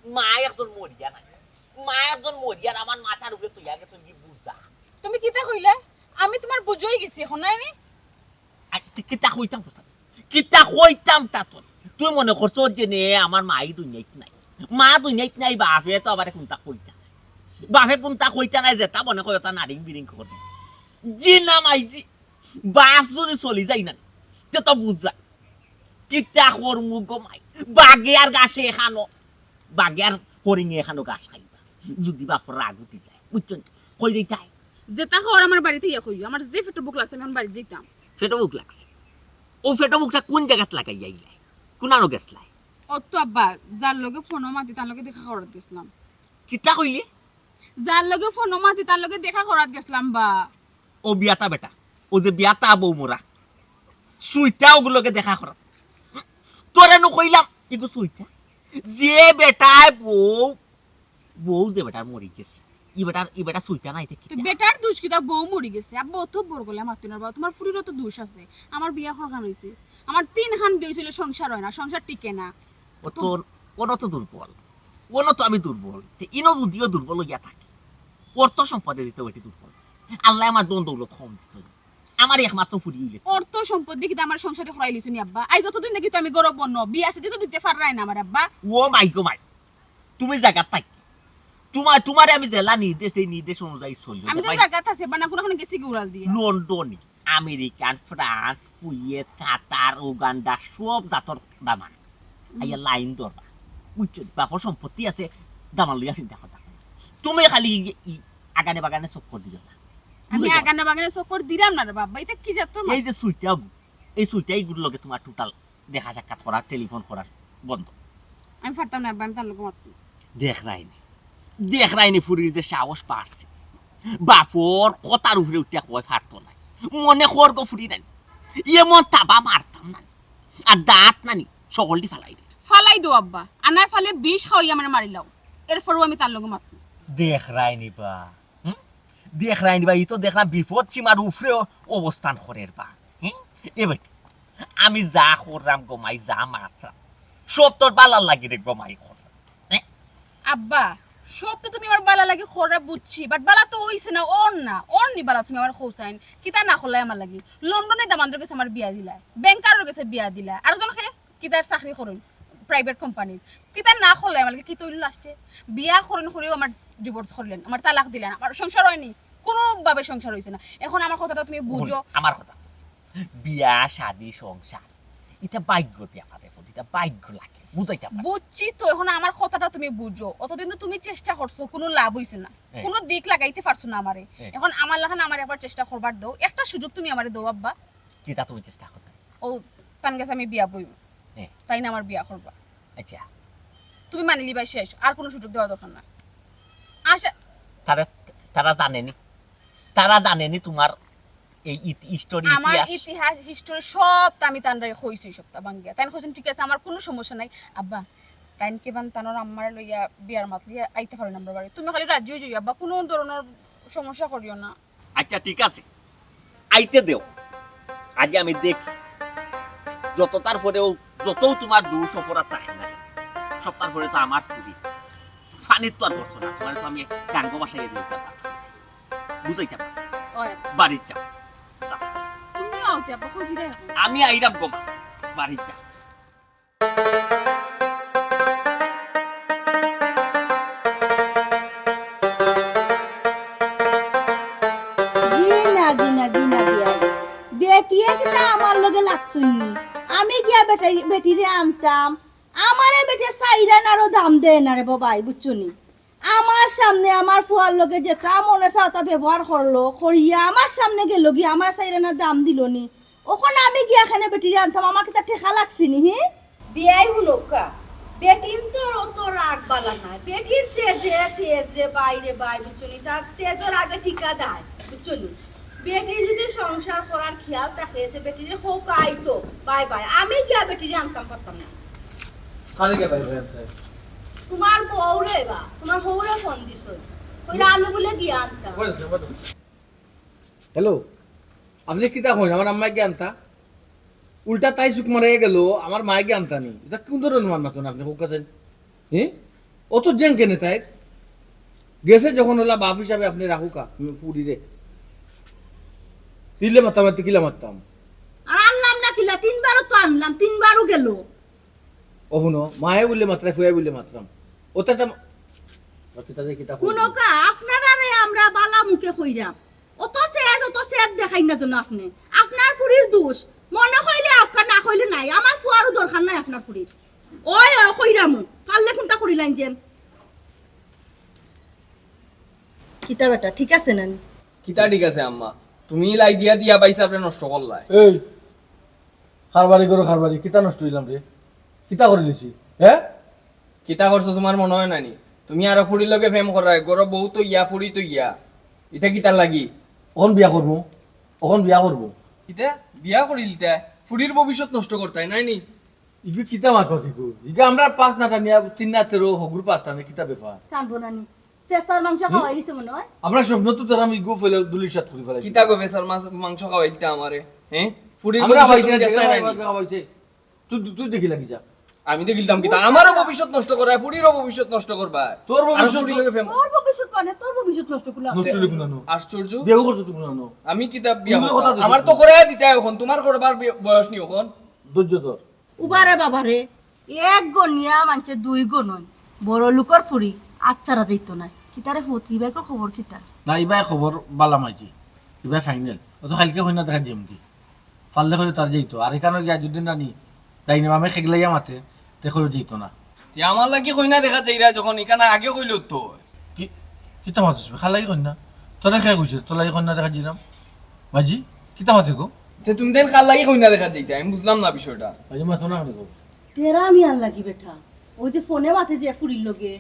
মা একজন মরিয়া নাই। মা একজন মরিয়ার আমার মাথার উপরে তুই আগে তুই বুঝা। তুমি কিতা কইলে? আমি তুমার বুঝ অই গেছি অখন, নায় নি? আই, কি-, কিতা কইতাম কইতাম? কিতা কইতাম তা তোর? তুই মনে করছস যে নে আমার মাই দুনিয়াত নাই। মা দুনিয়াত নাই, বাপে তো আবার কুনতা কইতা নাই। বাপে কুনতা কইতা নাই, যেতা মনে কয় ওতা নারিং বিরিং করি। জি না মাই জি, বাপ যদি চলি যায় না, তে তো বুঝা। কিতা করমু গো মাই? বাঘে আর ঘাসে খানো, বাঘে আর হরিণে খানো ঘাস খাইবা। যদি বাপর রাগ উঠি যায়, বুঝছো নি? কই যাইতায়? যেতা কওয়ার আমার বাড়িত আইয়া কইও, আমার যে পেটো ভুক লাগছে, আমি অখন বাড়িত যাইতাম। পেটো ভুক লাগছে? অউ পেটো ভুকটা কুন জাগাত লাগাইয়া আইলায়? কুনানো গেছলায়? অত আব্বা, যার লগে ফোনো মাতি, তার লগে দেখা করাত গেছলাম। কিতা কইলে? যার লগে ফোনো মাতি, তার লগে দেখা করাত গেছলাম বা। অউ বিয়াতা বেটা, অউ যে বিয়াতা বউ মরা, সুইটা অগুর লগে দেখা করাত। তোরে নু কইলাম, ইগু সুইটা। যে বেটায় বউ বউ যে বেটার মরি গেছে, ই বেটার, ই বেটার সুইটা নাই তে তো কিতা? বেটার দোষ কিতা? বউ মরি গেছে, আব্বা অত বড় গলায় মাতিও না বাবা, তুমার ফুরিরও তো দোষ আছে। আমার বিয়া কয়খান অইছে, আমার তিনখান বিয়া অইছিল, সংসার অয় না, সংসার টিকে না। ও তো, ওনো তো দুর্বল, ওনো তো আমি দুর্বল, তে ইনো যদিও দুর্বল অইয়া থাকি, অর্থ সম্পদে দিতে বেটি দুর্বল। আল্লায় আমার ধন দৌলত কম দিছে, আমার একমাত্র ফুরি অইলে। অর্থ সম্পদ দিয়া কিতা আমার সংসারে খরাই লিছো নি আব্বা? আইজ অতদিন দেখি তো আমি গরব অন্য, বিয়া শাদি তো দিতে পাররায় না আমার আব্বা। ও মাই গো মাই, তুমি জাগাত থাকি। তুমার, তুমারে আমি যেলা নির্দেশ দেই, নির্দেশ অনুযায়ী চলিও। আমি তো ভাই। জাগাত আছি, বানা কোনোখানে গেছি কি উড়াল দিয়া? লন্ডনি, আমেরিকান, ফ্রান্স, কুয়েত, কাতার, উগান্ডা, সব জাতর দামান। হুম। আইয়া লাইন ধরবা। বুঝছো? বাপর সম্পত্তি আছে, দামান লইয়া চিন্তা করতা। তুমি খালি ই, ই আগানে বাগানে চক্কর দিও না। আমি বুঝছো? আগানে বাগানে চক্কর দিরাম না রে বাবা, ইতা কি জাতর মাত? এই যে সুইটা গু, এই সুইটা ইগুর লগে তুমার total দেখা সাক্ষাৎ করার, টেলিফোন করার বন্ধ। আমি পারতাম না আব্বা, আমি তার লগে মাততাম। দেখরায়নি, দেখরায়নি ফুরির যে সাহস বাড়ছে। বাপর কথার উপরে উঠিয়া কয় পারতো নায়। মনে কর গো ফুরি নানি, এমন তাবা মারতাম নানি, আর দাঁত নানি সকলটি ফালাই দে। ফালাই দেও আব্বা, আনায় ফালে বিষ খাওয়াইয়া আমারে মারিলাও, এরপরেও আমি তার লগে মাতমু। দেখরায় নি বা, হুম? দেখরায় নি বা, ই তো দেখরাম বিপদ সীমার উপরে অবস্থান করের বা। হুম? এ বেটি, আমি যা কররাম গো মাই, যা মাতরাম, সব তোর বালার লাগি রে গো মাই কররাম। হুম? আব্বা, সব তো তুমি আমার বালা লাগি কররায় বুঝছি, but বালা তো অইছে না, অর না, অর নি বালা তুমি আমার কও চাইন। কিতা না করলায় আমার লাগি? লন্ডনে দামান্দর গেছে আমার বিয়া দিলায়, ব্যাংকারর গেছে বিয়া দিলায়, আর জন কে কিতার চাকরি করইন, private company-র। কিতা না করলায় আমার লাগি, কিতা অইলো last-এ? বিয়া করইন করিও আমার divorce করলেন, আমার তালাক দিলেন, আমার সংসার অয়নি, কুনুভাবে সংসার অইছে না। এখন আমার কথাটা তুমি বুঝো। হুন, আমার কথা বুঝো। বিয়া, শাদি, সংসার, ইটা ভাগ্যর ব্যাপার রে ফুত, ইটা ভাগ্য লাগে, বুঝাইতাম পারি। বুঝছি তো, এখন আমার কথাটা তুমি বুঝো। অতদিন তো তুমি চেষ্টা করছো, কুনু লাভ অইছে না, হ্যাঁ। কুনু দিক লাগাইতে পারছো না আমারে। হ্যাঁ। এখন আমার লাখান আমারে একবার চেষ্টা করবার দেও, একটা সুযোগ তুমি আমারে দেও আব্বা। কিতা তুমি চেষ্টা করতায়? ও, তান গেছে আমি বিয়া বইমু। হ্যাঁ। তাইন আমার বিয়া করবা। আচ্ছা। তুমি মানিলিবায় শেষ, আর কুনু সুযোগ দেওয়া দরকার না। আশা তারা, তারা জানে নি, তারা জানে নি তুমার এই ইতি-, history, আমার ইতিহাস। ইতিহাস, history সবতা আমি তানরে কইছি, সবতা ভাঙ্গিয়া। তাইন কইছইন, "ঠিক আছে, আমার কুনু সমস্যা নাই।" আব্বা, তাইন কিবান তানর আম্মারে লইয়া বিয়ার মাত লইয়া আইতা পারইন আমরার বাড়ি। তুমি খালি রাজি অই যাইও আব্বা, কুনু ধরনর সমস্যা করিও না। আচ্ছা, ঠিক আছে, আইতে দেও, আগে আমি দেখি। যততার পরেও, যতউ তুমার দোষ অপরাধ থাকে না, সবতার পরে তো আমার ফুরি। ফানির তো আর বসছো না, তুমারে তো আমি গাঙ্গো বাসায় দিতে পারছি, বুঝাইতে পারছি। ওই। বাড়িত যাও, যাও। তুমি আওতে আব্বা, কই যাইরায়? আমি আইরাম গো মা, বাড়িত যাও। জি না, জি না, জি না, বিয়াই। বেটিয়ে কিতা আমার লগে লাগছইন নি? আমি গিয়া বেটাই-, বেটিরে আনতাম। আমারে বেটিয়ে চাইর আনারও দাম দেয় না রে বাবাই, বুঝছো নি? আমার সামনে আমার ফুয়ার লগে যেতা মনে চায় অতা ব্যবহার করলো, করিয়া আমার সামনে গেলো গিয়া আমার চাইর আনার দাম দিলো নি। অখন আমি গিয়া কেনে বেটিরে আনতাম, আমার কিতা ঠেকা লাগছে নি, হি? বিয়াই হুনউক্কা, বেটির তো অত রাগ বালা নায়। বেটির তেজে তেজ রে বাই রে বাই, বুঝছো নি? তার তেজর আগে টিকা দেয়, বুঝছো নি? বেটির যদি সংসার করার খিয়াল থাকে, তে বেটিরে কউক্কা আইতো, বাই বাই। আমি গিয়া বেটিরে আনতাম পারতাম না। কারে গিয়া বাই বাই আনতায়? তুমার বউরে বা, তুমার বউরে ফোন দিছো। কইরা আমি বুলে গিয়া আনতাম। হ্যালো, আপনে কিতা কইন? আমার আম্মায় গিয়া আনতা? উল্টা তাই চুক মারাইয়া গেলো, আমার মায়ে গিয়া আনতা নি। ইতা কুন ধরনর মাত মাতইন আপনে, কউক্কা চাইন? হি? অত জেং কেনে তাইর? গেছে যখন অলা বাপ হিসাবে আপনে রাখউক্কা, ফুরিরে। তিলে মাততাম, আর তে কিলা মাততাম? আর আনলাম না কিলা, তিনবারও তো আনলাম, তিনবারও গেলো। ও হুনো, মায়ে বুলে মাতরায়, ফুয়ায় বুলে মাতরাম। অত একটা মা-, বাকি তাদের কিতা কইবো? হুনউক্কা, আপনারারে আমরা বালা মুখে কইরাম। অত সেজ, অত সেজ দেখাইন না যেন আপনে। আপনার ফুরির দোষ। মনে কইলে আউক্কা, না কইলে নাই। আমার ফুয়ারও দরকার নাই আপনার ফুরির। ওই, ওই, কইরামু। পারলে কুনতা করিলাইন যেন। কিতা বেটা, ঠিক আছে না নি? কিতা ঠিক আছে আম্মা? তুমি লাই দিয়া দিয়া বাইসাবরে নষ্ট করলায়। এই, কারবারি করো কারবারি, কিতা নষ্ট অইলাম রে? কিতা করিলিছি? হে? কিতা করছো তুমার মনো অয় না নি? তুমি আরো ফুরির লগে প্রেম কররায়, ঘরো বউ তো ইয়া, ফুরি তো ইয়া। ইতা কিতার লাগি? অখন বিয়া করমু, অখন বিয়া করমু। ইতা বিয়া করিলিতায়? ফুরির ভবিষ্যৎ নষ্ট করতায় নায় নি? ইগু কিতা মাত মাতিগু? ইগু আমরা পাঁচ না টানিয়া তিন না তেরো, হগুর পাঁচ টানে, কিতা ব্যাপার? টানবো না নি? ফেসার মাংস হুম? খাওয়াই দিছে মনো অয়। আমরা স্বপ্ন তো তারা আমি ইগু ফেলে দুলি সাত করি ফেলাই। কিতা গো ফেসার মাস-, মাংস খাওয়াইলতা আমারে? হে? ফুরির আমরা ভবিষ্যৎ খাওয়াইছি না, তুমি দেখতায় দেখলাম না নি? আমরা খাওয়াইছে। তুই, তুই, তুই দেখিলা কিতা? আমি দেখিলতাম কিতা? আমারও ভবিষ্যৎ নষ্ট কররায়, ফুরিরও ভবিষ্যৎ নষ্ট করবায়। তোর আর ভবিষ্যৎ ফুরির লগে প্রেম। তোর ভবিষ্যৎ মানে তোর ভবিষ্যৎ নষ্ট করলাম। নষ্ট অইলে কুনানো? আশ্চর্য। বিয়া করছো তো কুনানো? আমি কিতা বিয়া তুই কথা করতাম? দিছো আমার তো তো। করাইয়া দিতায় অখন, তুমার করবার বি-, বয়স নি অখন। ধৈর্য ধর। উবারে বাবারে, এক গনিয়া মানষে দুই গনইন। বড় লোকর ফুরি আচ্ছারা যাইতো নায়। কিতারে ফুত, ইবাইকর খবর কিতা? না, ইবায় খবর বালা মাইজি। ইবায় final। অত কাইলকে কইনা দেখাত যাইমুগি। ফাললে কইও তার যাইতো। আর ইখানো গিয়া যদি নানি, ডাইনে বামে খেগলাইয়া মাতে, তে কইও যাইতো না। তে আমার লাগি কইনা দেখাত যাইরায় যখন, ইখান আগে কইলে তো। কি, কিতা মাতস বে? কার লাগি কইনা? তোরে কে কইছে তোর লাগি কইনা দেখাত যাইরাম? বাজি, কিতা মাতে গো? তে তুমি তাইন কার লাগি কইনা দেখাত যাইতায়? আমি বুঝলাম না বিষয়টা। বাজি, মাতো না কেনে গো? তেরা মিয়ার লাগি বেটা। অউ যে ফোনে মাতে যে ফুরির লগে,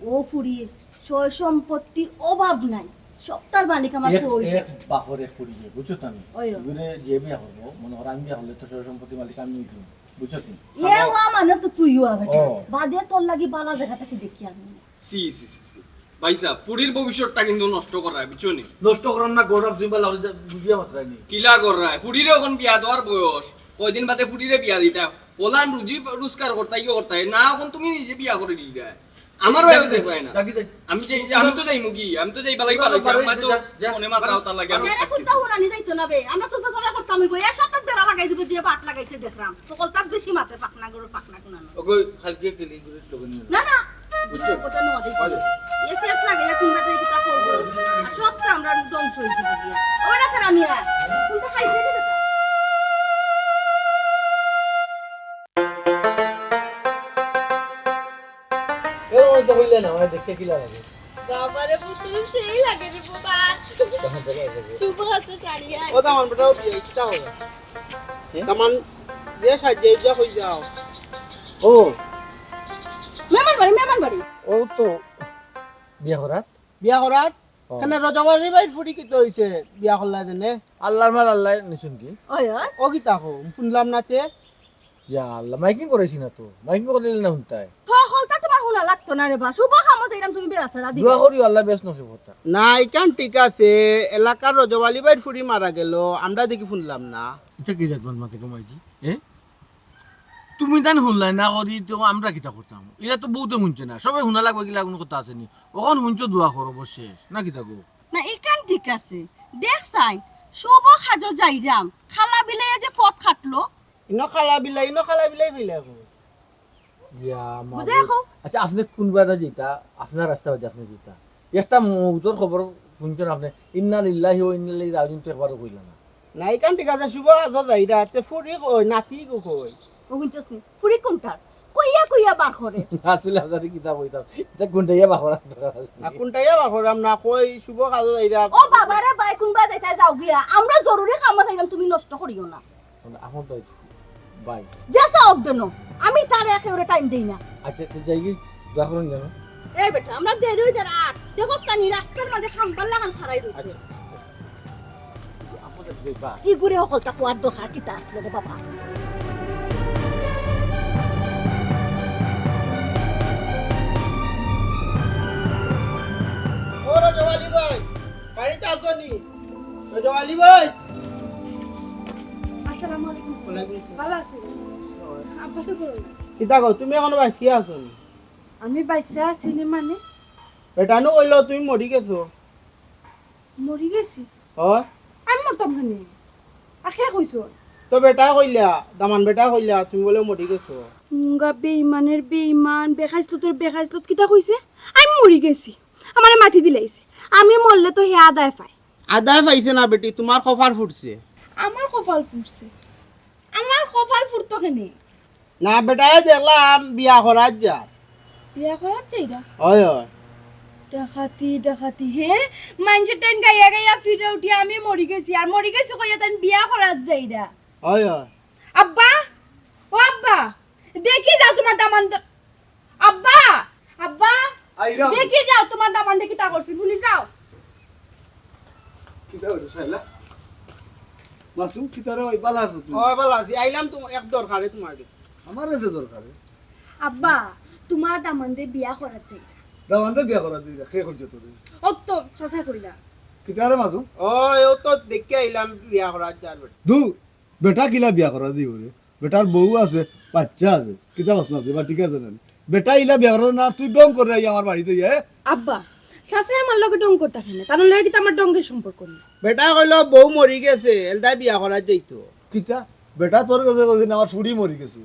অউ ফুরির সয় সম্পত্তির অভাব নাই। সবতার মালিক আমার এক, কই? এক বাপর এক ফুড়ি, বুঝছো তো নি? ওই, ওই। এগুরে যে বিয়া করবো, মনে করো আমি বিয়া করলে তো সব সম্পত্তি মালিক আমি অইতাম, বুঝছো তো নি? এ ওয়া মানে তো তুইও আবার। ও। বাদে তোর লাগি বালা জাগা থাকি দেখি আমি। সি, সি, সি, সি। ভাইসাব, ফুড়ির ভবিষ্যৎটা কিন্তু নষ্ট করায়, বুঝছো নি? নষ্ট করার না, গৌরব জিম্বা লাগলে যে বুঝিয়া মাত্রায় নি। কিলা করায়? ফুড়িরে অখন বিয়া দেওয়ার বয়স, কয়দিন বাদে ফুড়িরে বিয়া দিতা। ওলান রুজি রোজগার করতায়, ইয়ে করতায়। না, অখন তুমি নিজে বিয়া করি দিতায়। আমার ভাই দেখি দেখবায় না। দেখি যাই। আমি যে, আমি তো যাইমু কি? আমি তো যাই বালাই বালাই, বালাই, আমার তো যা, যা। ফোনে মাথা উতার লাগে, আমি যারা আটকেছি। কুন্তা হুনানি যাইতো না বে। আমরা চুপা চাপা করতাম অইবো। এ সব তো বেড়া লাগাই দিবো, যে বাট লাগাইছে দেখলাম। তো কলতার বেশি মাতে পাকনা গরু পাকনা কুনানো। ওগো, কালকে গেলে এগুলো একটু নিয়ে না, না। বুঝছো? ওটা নেওয়া যাইতো না। এ ফেস লাগে, এখন বাদে কিতা করবো? আর সব তো আমরা ধ্বংস হয়ে যাবো গিয়া। ওই না, তারা মিয়া। কোনটা খাইতে দিবে? এ, ওই তো হইলে না, ওই দেখতে কিলা লাগে। বাবারে, পুতুল সেই লাগে রে বাবা। তখন তো লাগে। শুভ হস্ত ছাড়িয়া। ও দামান বেটা, ও বিয়ে কিতা হবে? কে? দামান যে সাজিয়ে যা হই যাও। ও। মেহমান বাড়ি, মেহমান বাড়ি। ও তো বিয়া করাত? বিয়া করাত? ও। কেনে রজব আলী ভাইর ফুড়ি কিতা হইছে? বিয়া করলা দেনে? আল্লাহর মাল আল্লাহ নিছুন কি? ওই, ওই। ও কিতা কও? শুনলাম না তে। ইয়া আল্লাহ, মাইকিং করাইছি না তো। মাইকিং করিলে না হুনতায়। তো হলতা তোমার হুনা লাগতো না রে বা। শুভ কামো যাইরাম তুমি বেড়া ছাড়া দিবে। দোয়া করি আল্লাহ বেশ নসিব করতা। না, ইখান ঠিক আছে। এলাকার রজব আলী ভাইর ফুড়ি মারা গেল। আমরা দেখি শুনলাম না। ইটা কি জাত মাতে কমাইছি? এ? তুমি তান হুনলাই না করি তো আমরা কিতা করতাম? ইলা তো বউতে হুনছে না। সবে হুনা লাগবে কিলা কোনো কথা আছে নি। অখন হুনছো দোয়া করো, বস শেষ। না কিতা গো? না, ইখান ঠিক আছে। দেখ চাই, শুভ কাজো যাইরাম। খালা বিলাই যে পথ কাটলো। ইনো খালা বিলাই, ইনো খালা বিলাই ফেলে এখন। ইয়া, বুঝে মাবুদ। এখন? আচ্ছা, আপনে কোন বারে যেতা, আপনার রাস্তা বাদে আপনে যেতা। একটা মৌতর খবর শুনছেন আপনে, "ইন্না লিল্লাহি ওয়া ইন্না ইলাইহি রাজিউন" তো একবারও কইলা না। না, ইখান ঠিক আছে, শুভ কাজো যাইরা, তে ফুড়ি কই, নাতি গো কই? ও হুনছস নি? ফুড়ি কোনটার? কইয়া কইয়া বার করে। আসলে আপনারে কিতা কইতাম, ইটা কোনটাইয়া বার করার দরকার আছে? না, কোনটাইয়া বার করাম না, কই শুভ কাজো যাইরা। ও বাবা রে ভাই, কোন বারে যাইতা যাও গিয়া, আমরা জরুরি কামো যাইরাম, তুমি নষ্ট করিও না। এখন তো ভাই। যে চাওক দেন, আমি তার একেবারে টাইম দেই না। আচ্ছা, তো যাই কি, দোয়া করুন যেন। এই বেটা, আমরা দেরি হয়ে যার আট। দেখোস তা নি রাস্তার মাঝে খাম্বার লাখান খাড়াই রইছে। আচ্ছা। আমাদের যে বা- ই ঘুরে হকলতা কোয়ার দরকার কিতা আসলো রে বাবা? ও রজব আলী ভাই, বাড়িত আছো নি? রজব আলী ভাই। আসসালামু আলাইকুম, চাচা। ওয়ালাইকুম আসসালাম। ভালা আছো? আব্বা তো কই? কিতা গো, তুমি এখনো বাঁচিয়া আছো নি? আমি বাঁচিয়া আছি নি মানে? বেটানু কইলো তুমি মরি গেছো। মরি গেছি? অয়। আমি মরতাম কেনে? আর কে কইছো? তো বেটা কইলা, দামান বেটা কইলা, তুমি বুলে মরি গেছো। মুঙ্গা বেইমানের বেইমান, বেখাইছলতর বেখাইছলত কিতা কইছে? আমি মরি গেছি। আমারে মাটি দিলাইছে। আমি মরলে তো হে আদায় পায়। আদায় পাইছে না বেটি, তোমার কপাল ফুটছে। আমার কপাল ফুটছে? আমার কপাল ফুটতো কেনে? না বেটায় দেখলাম বিয়া করার যার। বিয়া করার যাইরা? অয়, অয়। ডাকাতি, ডাকাতি, হে? মাইনষের টাইন গাইয়া গাইয়া ফিরে উঠি আমি মরি গেছি, আর মরি গেছি কইয়া তাইন বিয়া করার যাইরা। অয়, অয়। আব্বা, ও আব্বা, দেখি যাও তোমার দামান দ-, আব্বা, আব্বা, আইরাম। দেখি যাও তোমার দামান্দে কিতা করছে, হুনি যাও। কিতা হইলো শাইলা? মাসুম, কিতা রে ভাই, বালা আছো তুমি? অয়, বালা আছি। আইলাম তো এক দরকারে তোমার কাছে। আমার কাছে দরকারে? আব্বা, তোমার দামান্দে বিয়া করার চাই। দামান্দে বিয়া করার চাই, কে কইছে তোরে? ও তো চাচায় কইলা। কিতা রে মাসুম? অয়, ও তো দেখি আইলাম বিয়া করার চাই বেটা। দূর, বেটা কিলা বিয়া করার চাই রে? বেটার বউ আছে, বাচ্চা আছে, কিতা কস না, বা ঠিক আছে না? বেটা ইলা বিয়া করার না, তুই ঢং করে আই আমার বাড়িত, এ? আব্বা, চাচায় আমার লগে ঢং করতা কেনে? তার লগে কিতা আমার ঢঙ্গের সম্পর্ক নাই? বেটা কইলো বউ মরি গেছে, এলদায় বিয়া করার যাইতো। কিতা? বেটা তোর কাছে কইছে না, আমার ফুড়ি মরি গেছে।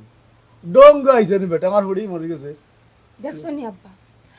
ঢং আইছে নি বেটা, আমার ফুড়ি মরি গেছে। দেখছো নি আব্বা,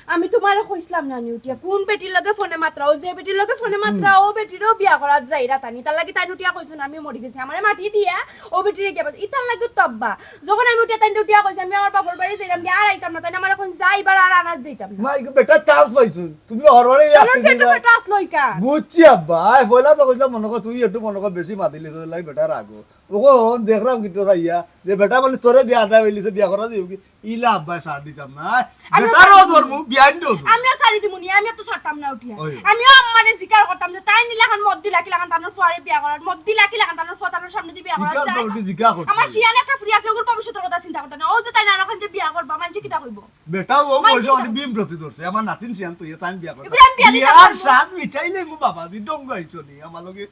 আমি তোমারে কইছিলাম না নি উঠিয়া, কোন বেটির লগে ফোনে মাতরাও, যে বেটির লগে ফোনে মাতরাও, ও বেটিরেও বিয়া করার যাইরা তানি। তার লাগি তাইন উঠিয়া কইছো না, আমি মরি গেছি, আমারে মাটি দিয়া ও বেটিরে গিয়া পাস-, ইতার লাগি তো আব্বা, যখন আমি উঠিয়া তাইন উঠিয়া কইছি, আমি আমার বাপর বাড়ি যাইরাম গিয়া, আর আইতাম না, তাইন আমার এখন যাইবার আর আনাত যাইতাম না। মা, ইগো বেটা চান্স পাইছো, তুমি হরবারে কারণ সে একটু বেটা আসলো ইকা। বুঝছি আব্বা, আয় পয়লা তো কইছিলাম মনে কর তুই একটু মনে কর বেশি মাতিলি, তোর লাগি বেটা রাগো। ওগো, দেখলাম কিন্তু চাইয়া যে বেটা বলে তোরে দিয়া আধা বেলিছে বিয়া করা দিও কি? ইলা আব্বায় ছাড় দিতাম না। আমিও বেটারও ছাড় ধরমু, বিয়াইনও ধরমু। আমিও ছাড়ি দিমু নি, আমিও তো ছাড়তাম না উঠিয়া। ওই। আমিও আম্মারে জিকার করতাম যে তাইন ইলাখান মত দিলা কিলাখান তানর ফুয়ারে বিয়া করার, মত দিলা কিলাখান তানর ফুয়া তানর সামনেদি বিয়া করার। জিকার তো উঠি জিকার করতে। আমার শিয়ান একটা ফুরি আছে, ওগুর ভবিষ্যতর কথা চিন্তা করতে না। ও যে তাইন আরোখান যে বিয়া করবা, মানষে কিতা কইবো? বেটাও ও মানষে বয়সে কিতা অনেক কইবো? বিম প্রতি ধরছে, আমার নাতিন শিয়ান তো ইয়ে তাইন বিয়া করতে। এগুলো আমি বিয়া দিতাম বিয়ার পারবো না। স্বাদ মিটাইলে মু বাবা দি ডঙ্গ আইছো নি, আমার লগে।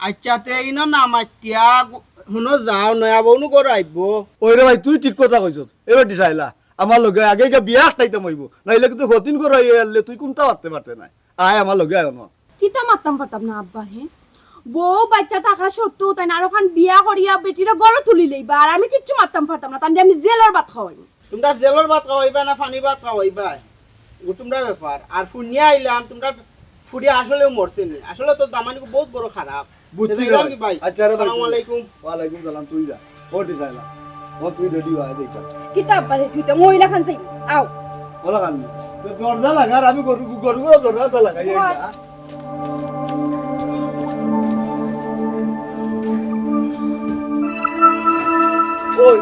আচ্ছা, তে ইনো না মাতিয়া গু-, হুনো যাও, নয়া বউনু ঘর আইবো। ওই রে ভাই, তুই ঠিক কথা কইছস। এবার দিশাইলা, আমার লগে আগে গিয়া বিয়া আটকাইতাম অইবো। নাইলে কিন্তু হতিন ঘর আইয়া আনলে তুই কুনতা পারতে পারতে নাই। আয় আমার লগে আয় অনো। কিতা মাততাম পারতাম না আব্বা, হে? বউ বাইচ্চা থাকা সত্ত্বেও তাইন আরোখান বিয়া করিয়া বেটিরে ঘরো তুলি লইবা, আর আমি কিচ্ছু মাততাম পারতাম না, তানরে আমি জেলর ভাত খাওয়াইমু। তুমরা জেলর ভাত খাওয়াইবা না পানি ভাত খাওয়াইবা? ও তুমরা ব্যাপার। আর হুনিয়া আইলাম, তুমরা ফুরি আসলেও মরছে নি। আসলে তো দামানি বহুত বড় খারাপ। বুঝছি তে যাইলাম রে। কি ভাই? আচ্ছা রে ভাই, আসসালামু আলাইকুম। ওয়ালাইকুম সালাম, তুই যা। ও দিশাইলা, ও তুই রেডি অয়, দেখি। কিতা আব্বা রে, তুই তো মহিলা খান চাই। আও। ওলা খান। তো দরজা লাগা, আর আমি গরু, গরু, গরু দরজা লাগাই, এই যা। ওই,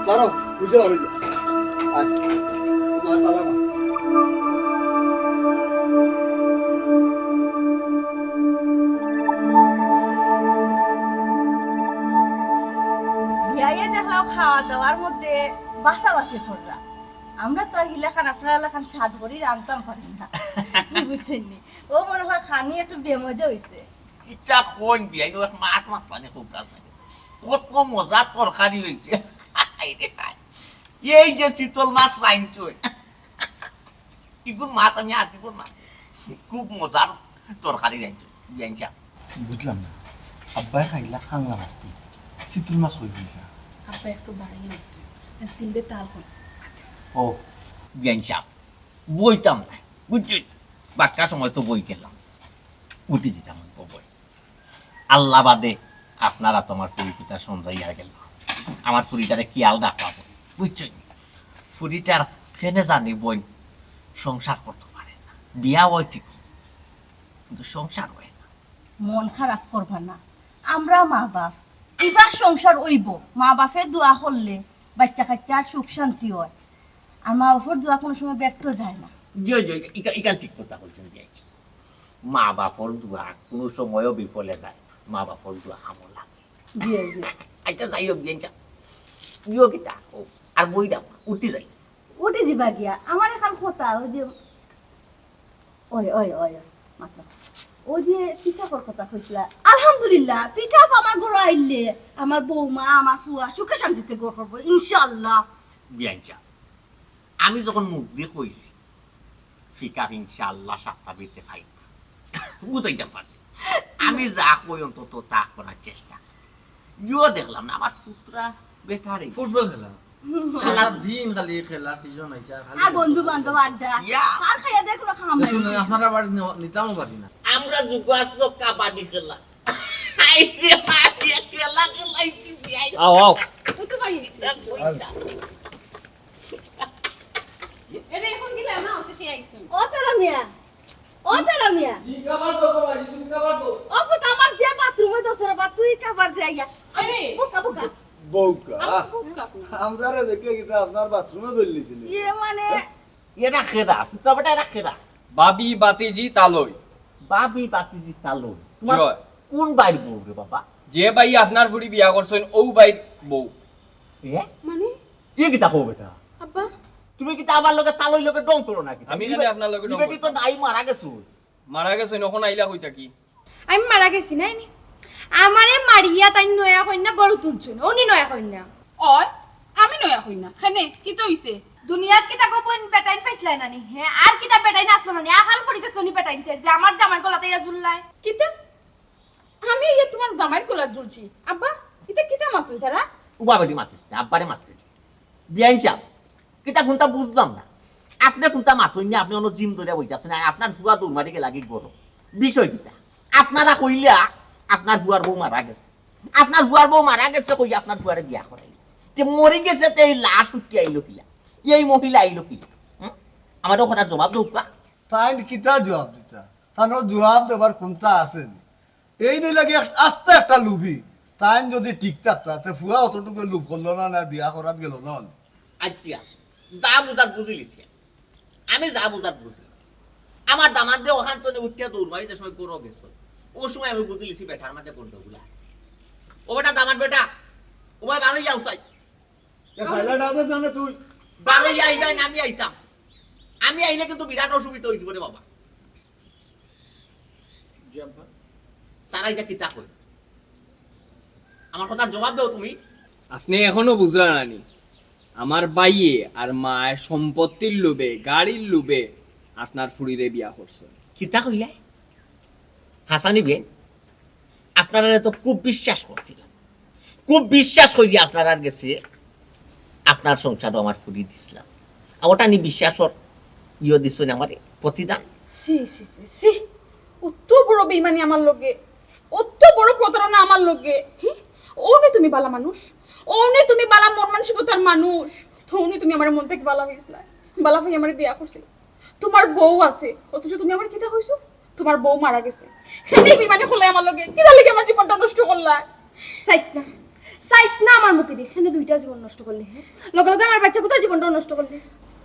বারো, বুঝে বারো যা। আয়, তোমার তালা মার। বিয়াইয়ে দেখলাম খাওয়া দাওয়ার মধ্যে বাছাবাছি কররা। আমরা তো আর হিলাখান আপনারা লাখান স্বাদ করি রানতাম পারি না। বুঝছেন নি? ও মনে হয় খানি একটু বেমজা হইছে। ইটা কোন বিয়াই? ও এক মাছ মাছ পানি খুব কাজ নাই। কত মজা তরকারি হইছে। হায় রে হায়। এই যে চিতল মাছ রাইনছই। ইগুর মাত আমি আজিবর না। খুব মজার তরকারি রাইনছই, বিয়াইন সাব। বুঝলাম না। আব্বায় খাইলা খাংলা মাছ তুই। চিতল মাছ কই খাইলা? আব্বা একটু বাড়াইয়া মাতইন। তিনটে তাল কম। ও। বিয়াইন সাব, বইতাম না। বুঝছইন? বাক্কা সময় তো বই গেলাম। উঠি যিতাম অইবো বই। আল্লা বাদে আপনারা তো আমার ফুরি কুতা সমজাইয়া গেল। আমার ফুরিটারে খিয়াল রাখবা, বুঝছইন? ফুরিটার কেনে জানি বইন সংসার করতো পারে না। বিয়া অয় ঠিক, কিন্তু সংসার অয় না। মন খারাপ করবা না, আমরা মা বাপ, ইবার সংসার অইবো। মা বাপে দোয়া করলে বাইচ্চা কাইচ্চার সুখ শান্তি অয়, আর মা বাপর দোয়া কুনু সময় ব্যর্থ যায় না। জি, জি, ইকা-, ইখান ঠিক কথা কইছইন, জি। মা বাপর দোয়া কুনু সময়ও বিফলে যায় না। মা বাপর দোয়া কামো লাগে। জি, জি। আচ্ছা, যাই হোক, বিয়াইন সাব, তুইও কিতা কও? আর বই দাও, উঠি যাই। উঠি যিবা গিয়া, আমার এখান কথা, ওই যে, ওই, ওই, ওই, ওই, মাত্র। ওই যে পিকআপর কথা কইছিলা, আলহামদুলিল্লাহ, পিকআপ আমার ঘরো আইলে, আমার বৌমা, আমার ফুয়া সুখে শান্তিতে ঘর করবো, ইনশাআল্লাহ। বিয়াইন সাব, আমি যখন মুখ দিয়া কইছি, পিকআপ ইনশাআল্লাহ সাতটা বিতে পাইবা। বুঝাইতাম পারছি। আমি যা কই অন্তত তা করার চেষ্টা। ইও দেখলাম না, আমার পুত্রা বেটারে। ফুটবল খেলা। সারা দিন খালি খেলার সিজন আইছে, আর খালি আর বন্ধু বান্ধব আড্ডা। ইয়া। আর খাইয়া দেখলো খাম তো নাই। শুনুন, আপনারা বাড়ি ন-, নিতামও পারি না। আমরা যুগ আসলো কাবাডি খেলা। আই রে, আই রে, খেলা খেলাইছি, বিয়াই। আও, আও। ওই তো ভাই। এটা এখন গিলা না, ওকে খেয়ে আইছো। ও তারা মিয়া, ও তারা মিয়া। কি খাবার দো বাবা, তুমি খাবার দো। ও পুত, আমার যে বাথরুমে দোসর বা তুই খাবার দে আইয়া। আরে। বোকা, বোকা। বউকা। আমার বোকা। আমরারে দেখে কিতা আপনার বাথরুমে দৌড়লিছিল? ইয়ে মানে? এটা খেরা, পুত্রা বেটা, এটা খেরা। ভাবি বাতিজি তালই। ভাবি বাতিজি তালই। তোমার জয়। কোন বাইর বউ রে বাবা? যে ভাই আপনার ফুরি বিয়া করছইন, ও ভাইর বউ। এ? মানে? ইয়ে কিতা কও বেটা? আব্বা। তুমি কিতা আমার লগে তালই লগে ডং করো নাকি? আমি কেনে আপনার লগে ডং করতাম? নাই মারা গেছো। মারা গেছইন, অখন আইলা কই থাকি? আমি মারা গেছি না নি? আমারে মারিয়া তাইন নয়া কইন্যা গরু তুলছইন, উনি নয়া কইন্যা। অয়, আমি নয়া কইন্যা। কেনে, কিতা অইছে? দুনিয়াত কিতা গো বইন বেটাইন পাইছলায় না নি? হে, আর কিতা বেটাইন আছলো না নি? আকাল পড়ি গেছলো নি বেটাইনতের যে আমার জামাইর গলাত আইয়া ঝুললায়? কিতা? আমি ইয়া তোমার জামাইর গলাত ঝুলছি। আব্বা, ইতা কিতা মাতুন তারা? উবা বেটি মাতিস না, আব্বারে মাতিস। বিয়াইন সাব, কিতা কুনতা বুঝলাম না। আপনে কুনতা মাতইন না, আপনে অনো জিম ধরিয়া বইতা আছইন, আর আপনার ফুয়া দৌড় মারি গেলাগি ঘরো। বিষয় কিতা? আপনারা কইলা, আপনার ফুয়ার বউ মারা গেছে। আপনার ফুয়ার বউ মারা গেছে কইয়া আপনার ফুয়ারে বিয়া করাইলা। তে মরি গেছে তে এই লাশ উঠি আইলো কিলা? এই মহিলা আইলো কিলা? হুম? আমার অউ কথার জবাব দেউক্কা। তাইন কিতা জবাব দিতা? তানর জবাব দেবার কুনতা আছে নি? এইন লাগি এক-, আস্তা একটা লুভি। তাইন যদি ঠিক থাকতা, তে ফুয়া অতটুকু লোভ করলো না, না বিয়া করাত গেল না। আচ্ছা, যা বুঝার বুঝিলিছি। আমি যা বুঝার বুঝিলিছি। আমার দামান্দে ওখান তনে উঠিয়া দৌড় মারি যে সময় গরো গেছে, ও সময় আমি বুঝিলিছি বেটার মাঝে গন্ডগোল আছে। ও বেটা, দামান্দ বেটা, ও ভাই, বারো যাও চাই। এ ফাইলা ডাকবে না তুই? বারো আইবায় না, আমি আইতাম। আমি আইলে কিন্তু বিরাট অসুবিধা হইছে রে বাবা। জি আব্বা। তারা এটা কিতা কই? আমার কথার জবাব দাও তুমি। আপনে এখনো বুঝরা না নি? আমার ভাইয়ে আর মায় সম্পত্তির লোভে, গাড়ির লোভে আপনার ফুরিরে বিয়া করছে। কিতা কইলে? হাসানি বে, আপনারারে তো খুব বিশ্বাস করছিলাম, খুব বিশ্বাস করি আপনারার গেছে আপনার সংসারও আমার ফুরি দিছিলাম। আর ওটা নি বিশ্বাসর ইয়ে দিছইন আমারে প্রতিদান। সি সি সি সি, অত বড় বেইমানি আমার লগে, অত বড় প্রতারণা আমার লগে। হি? অনে তুমি বালা মানুষ, অনে তুমি বালা মন মানসিকতার মানুষ, তো অনে তুমি আমার মন থাকি বালা হইছিলা, বালা হয়ে আমার বিয়া করছিল। তোমার বউ আছে, অথচ তুমি আমার কিতা কইছো? তোমার বউ মারা গেছে। হেনে বেইমানি করলায় আমার লগে, কিতা লাগি আমার জীবনটা নষ্ট করলায়? চাইস না, চাইস না আমার মুখে দি, হেনে দুইটা জীবন নষ্ট করলে, হে? লগে লগে আমার বাচ্চা কুতার জীবনটাও নষ্ট করলে।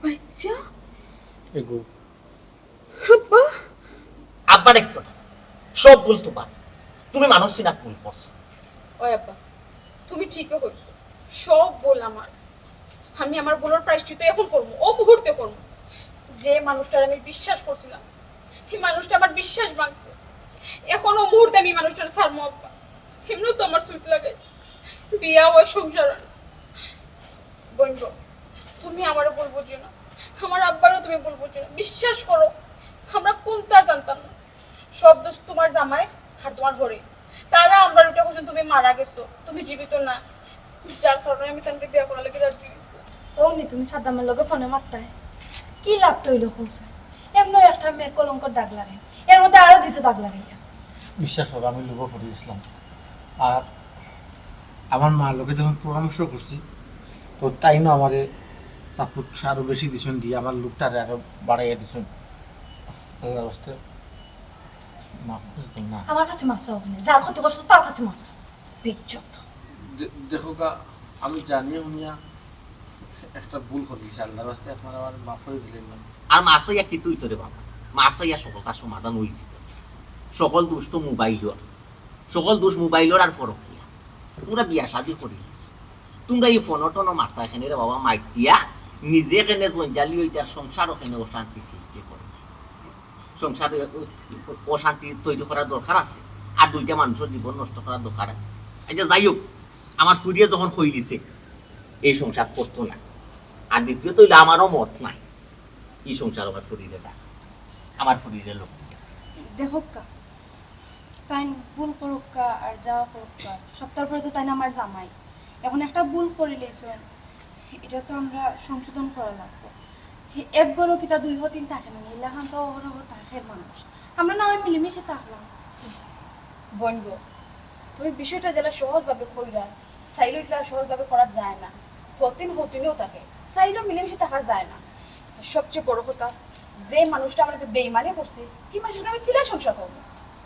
বাচ্চা? এগো। আব্বা? আব্বার এক কথা, সব ভুল তোমার। তুমি মানুষ চিনাত ভুল করছো। ওই আব্বা, তুমি ঠিকই কইছো, সব ভুল আমার। আমি আমার ভুলর প্রায়শ্চিত্ত এখন করমু, ও মুহূর্তে করমু। যে মানুষটার আমি বিশ্বাস করছিলাম, এই মানুষটা আমার বিশ্বাস ভাঙছে। এখন ও মুহূর্তে আমি এই মানুষটারে ছাড়মু আব্বা। এমনিও তো আমার সুইট লাগে, বিয়া হয়, সংসার হয়। বোন গো, তুমি আমারে ভুল বুঝিও না, আমার আব্বারও তুমি ভুল বুঝিও না। বিশ্বাস করো, আমরা কুন্তা জানতাম না। সব দোষ তোমার জামাই আর তোমার হরি। তারা আমরা রুটে কইছইন তুমি মারা গেছো, তুমি জীবিত না, যার কারণে আমি তানরে বিয়া করার লাগি রাজি হইছি। অউ নি তুমি সাদ্দামর লগে ফোনে মাততায়, কি লাভটা অইলো কও চাই? এমনেও একটা মেয়ের কলঙ্কর দাগ লাগাইল, এর মধ্যে আরো দিছো দাগ লাগাইলা। বিশ্বাস করো, আমি লোভে পড়ি গেছিলাম। আর আমার মার লগে যখন পরামর্শ করছি, তো তাইনও আমারে সাপোর্ট আরো বেশি দিছইন, দিয়া আমার লোভটারে আরো বাড়াইয়া দিছইন। আল্লাহর ওয়াস্তে মাফ করে দেন না। আমার কাছে মাফ চাও কেনে? যার ক্ষতি করছো তার কাছে মাফ চাও। বেইজ্জত। দে-, দেখো গা, আমি জানিয়া হুনিয়া একটা ভুল করি গেছি, আল্লাহর ওয়াস্তে আপনারা আমারে মাফ করে দিলেন না। আর মাফ চাইয়া কিতা অইতো রে বাবা, মাফ চাইয়া সকলতার সমাধান অইছে। সকল দোষ তো মোবাইলর, সকল দোষ মোবাইলর আর পরকিয়া। তোমরা বিয়া শাদি করি গেছো, তোমরা এই ফোনো টোনো মাথা এখানে রে বাবা মাইতিয়া নিজে এখানে জঞ্জালি অইতার, সংসার ওখানে অশান্তি সৃষ্টি করো। সংসারে অ-, অ-, অশান্তি তৈরি করার দরকার আছে, আর দুইটা মানুষর জীবন নষ্ট করার দরকার আছে। আচ্ছা, যাই হোক, আমার ফুরিয়ে যখন কইলিছে, এই সংসার করতো না, আর দ্বিতীয়ত অইলো আমারও মত নাই, এই সংসার আমার ফুরিরে ডাক, আমার ফুরিরে লোক ঠিক আছে। দেখো কা, তাইন ভুল করুক্কা আর যা করুক্কা, সবতার পরে তো তাইন আমার জামাই। এখন একটা ভুল করিলিছইন, এটা তো আমরা সংশোধন করা লাগবো। হে, এক ঘরো কিতা দুই হতিন থাকে না, ইলাখান তো অহরহ থাকের মানুষ। আমরা না হয় মিলেমিশে থাকলাম। বোন গো, তুমি বিষয়টা যেলা সহজভাবে কইরা, চাইলেও ইলা সহজভাবে করা যায় না। হতিন হতিনও থাকে, চাইলেও মিলেমিশে থাকা যায় না। সবচেয়ে বড় কথা, যে মানুষটা আমার লগে বেইমানি করছে, এই মানুষের লগে আমি কিলা সংসার করবো?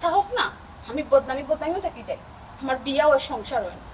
থাকুক না, আমি বদনামি বদনামিও থাকি যাই, আমার বিয়া অয়, সংসার অয় না।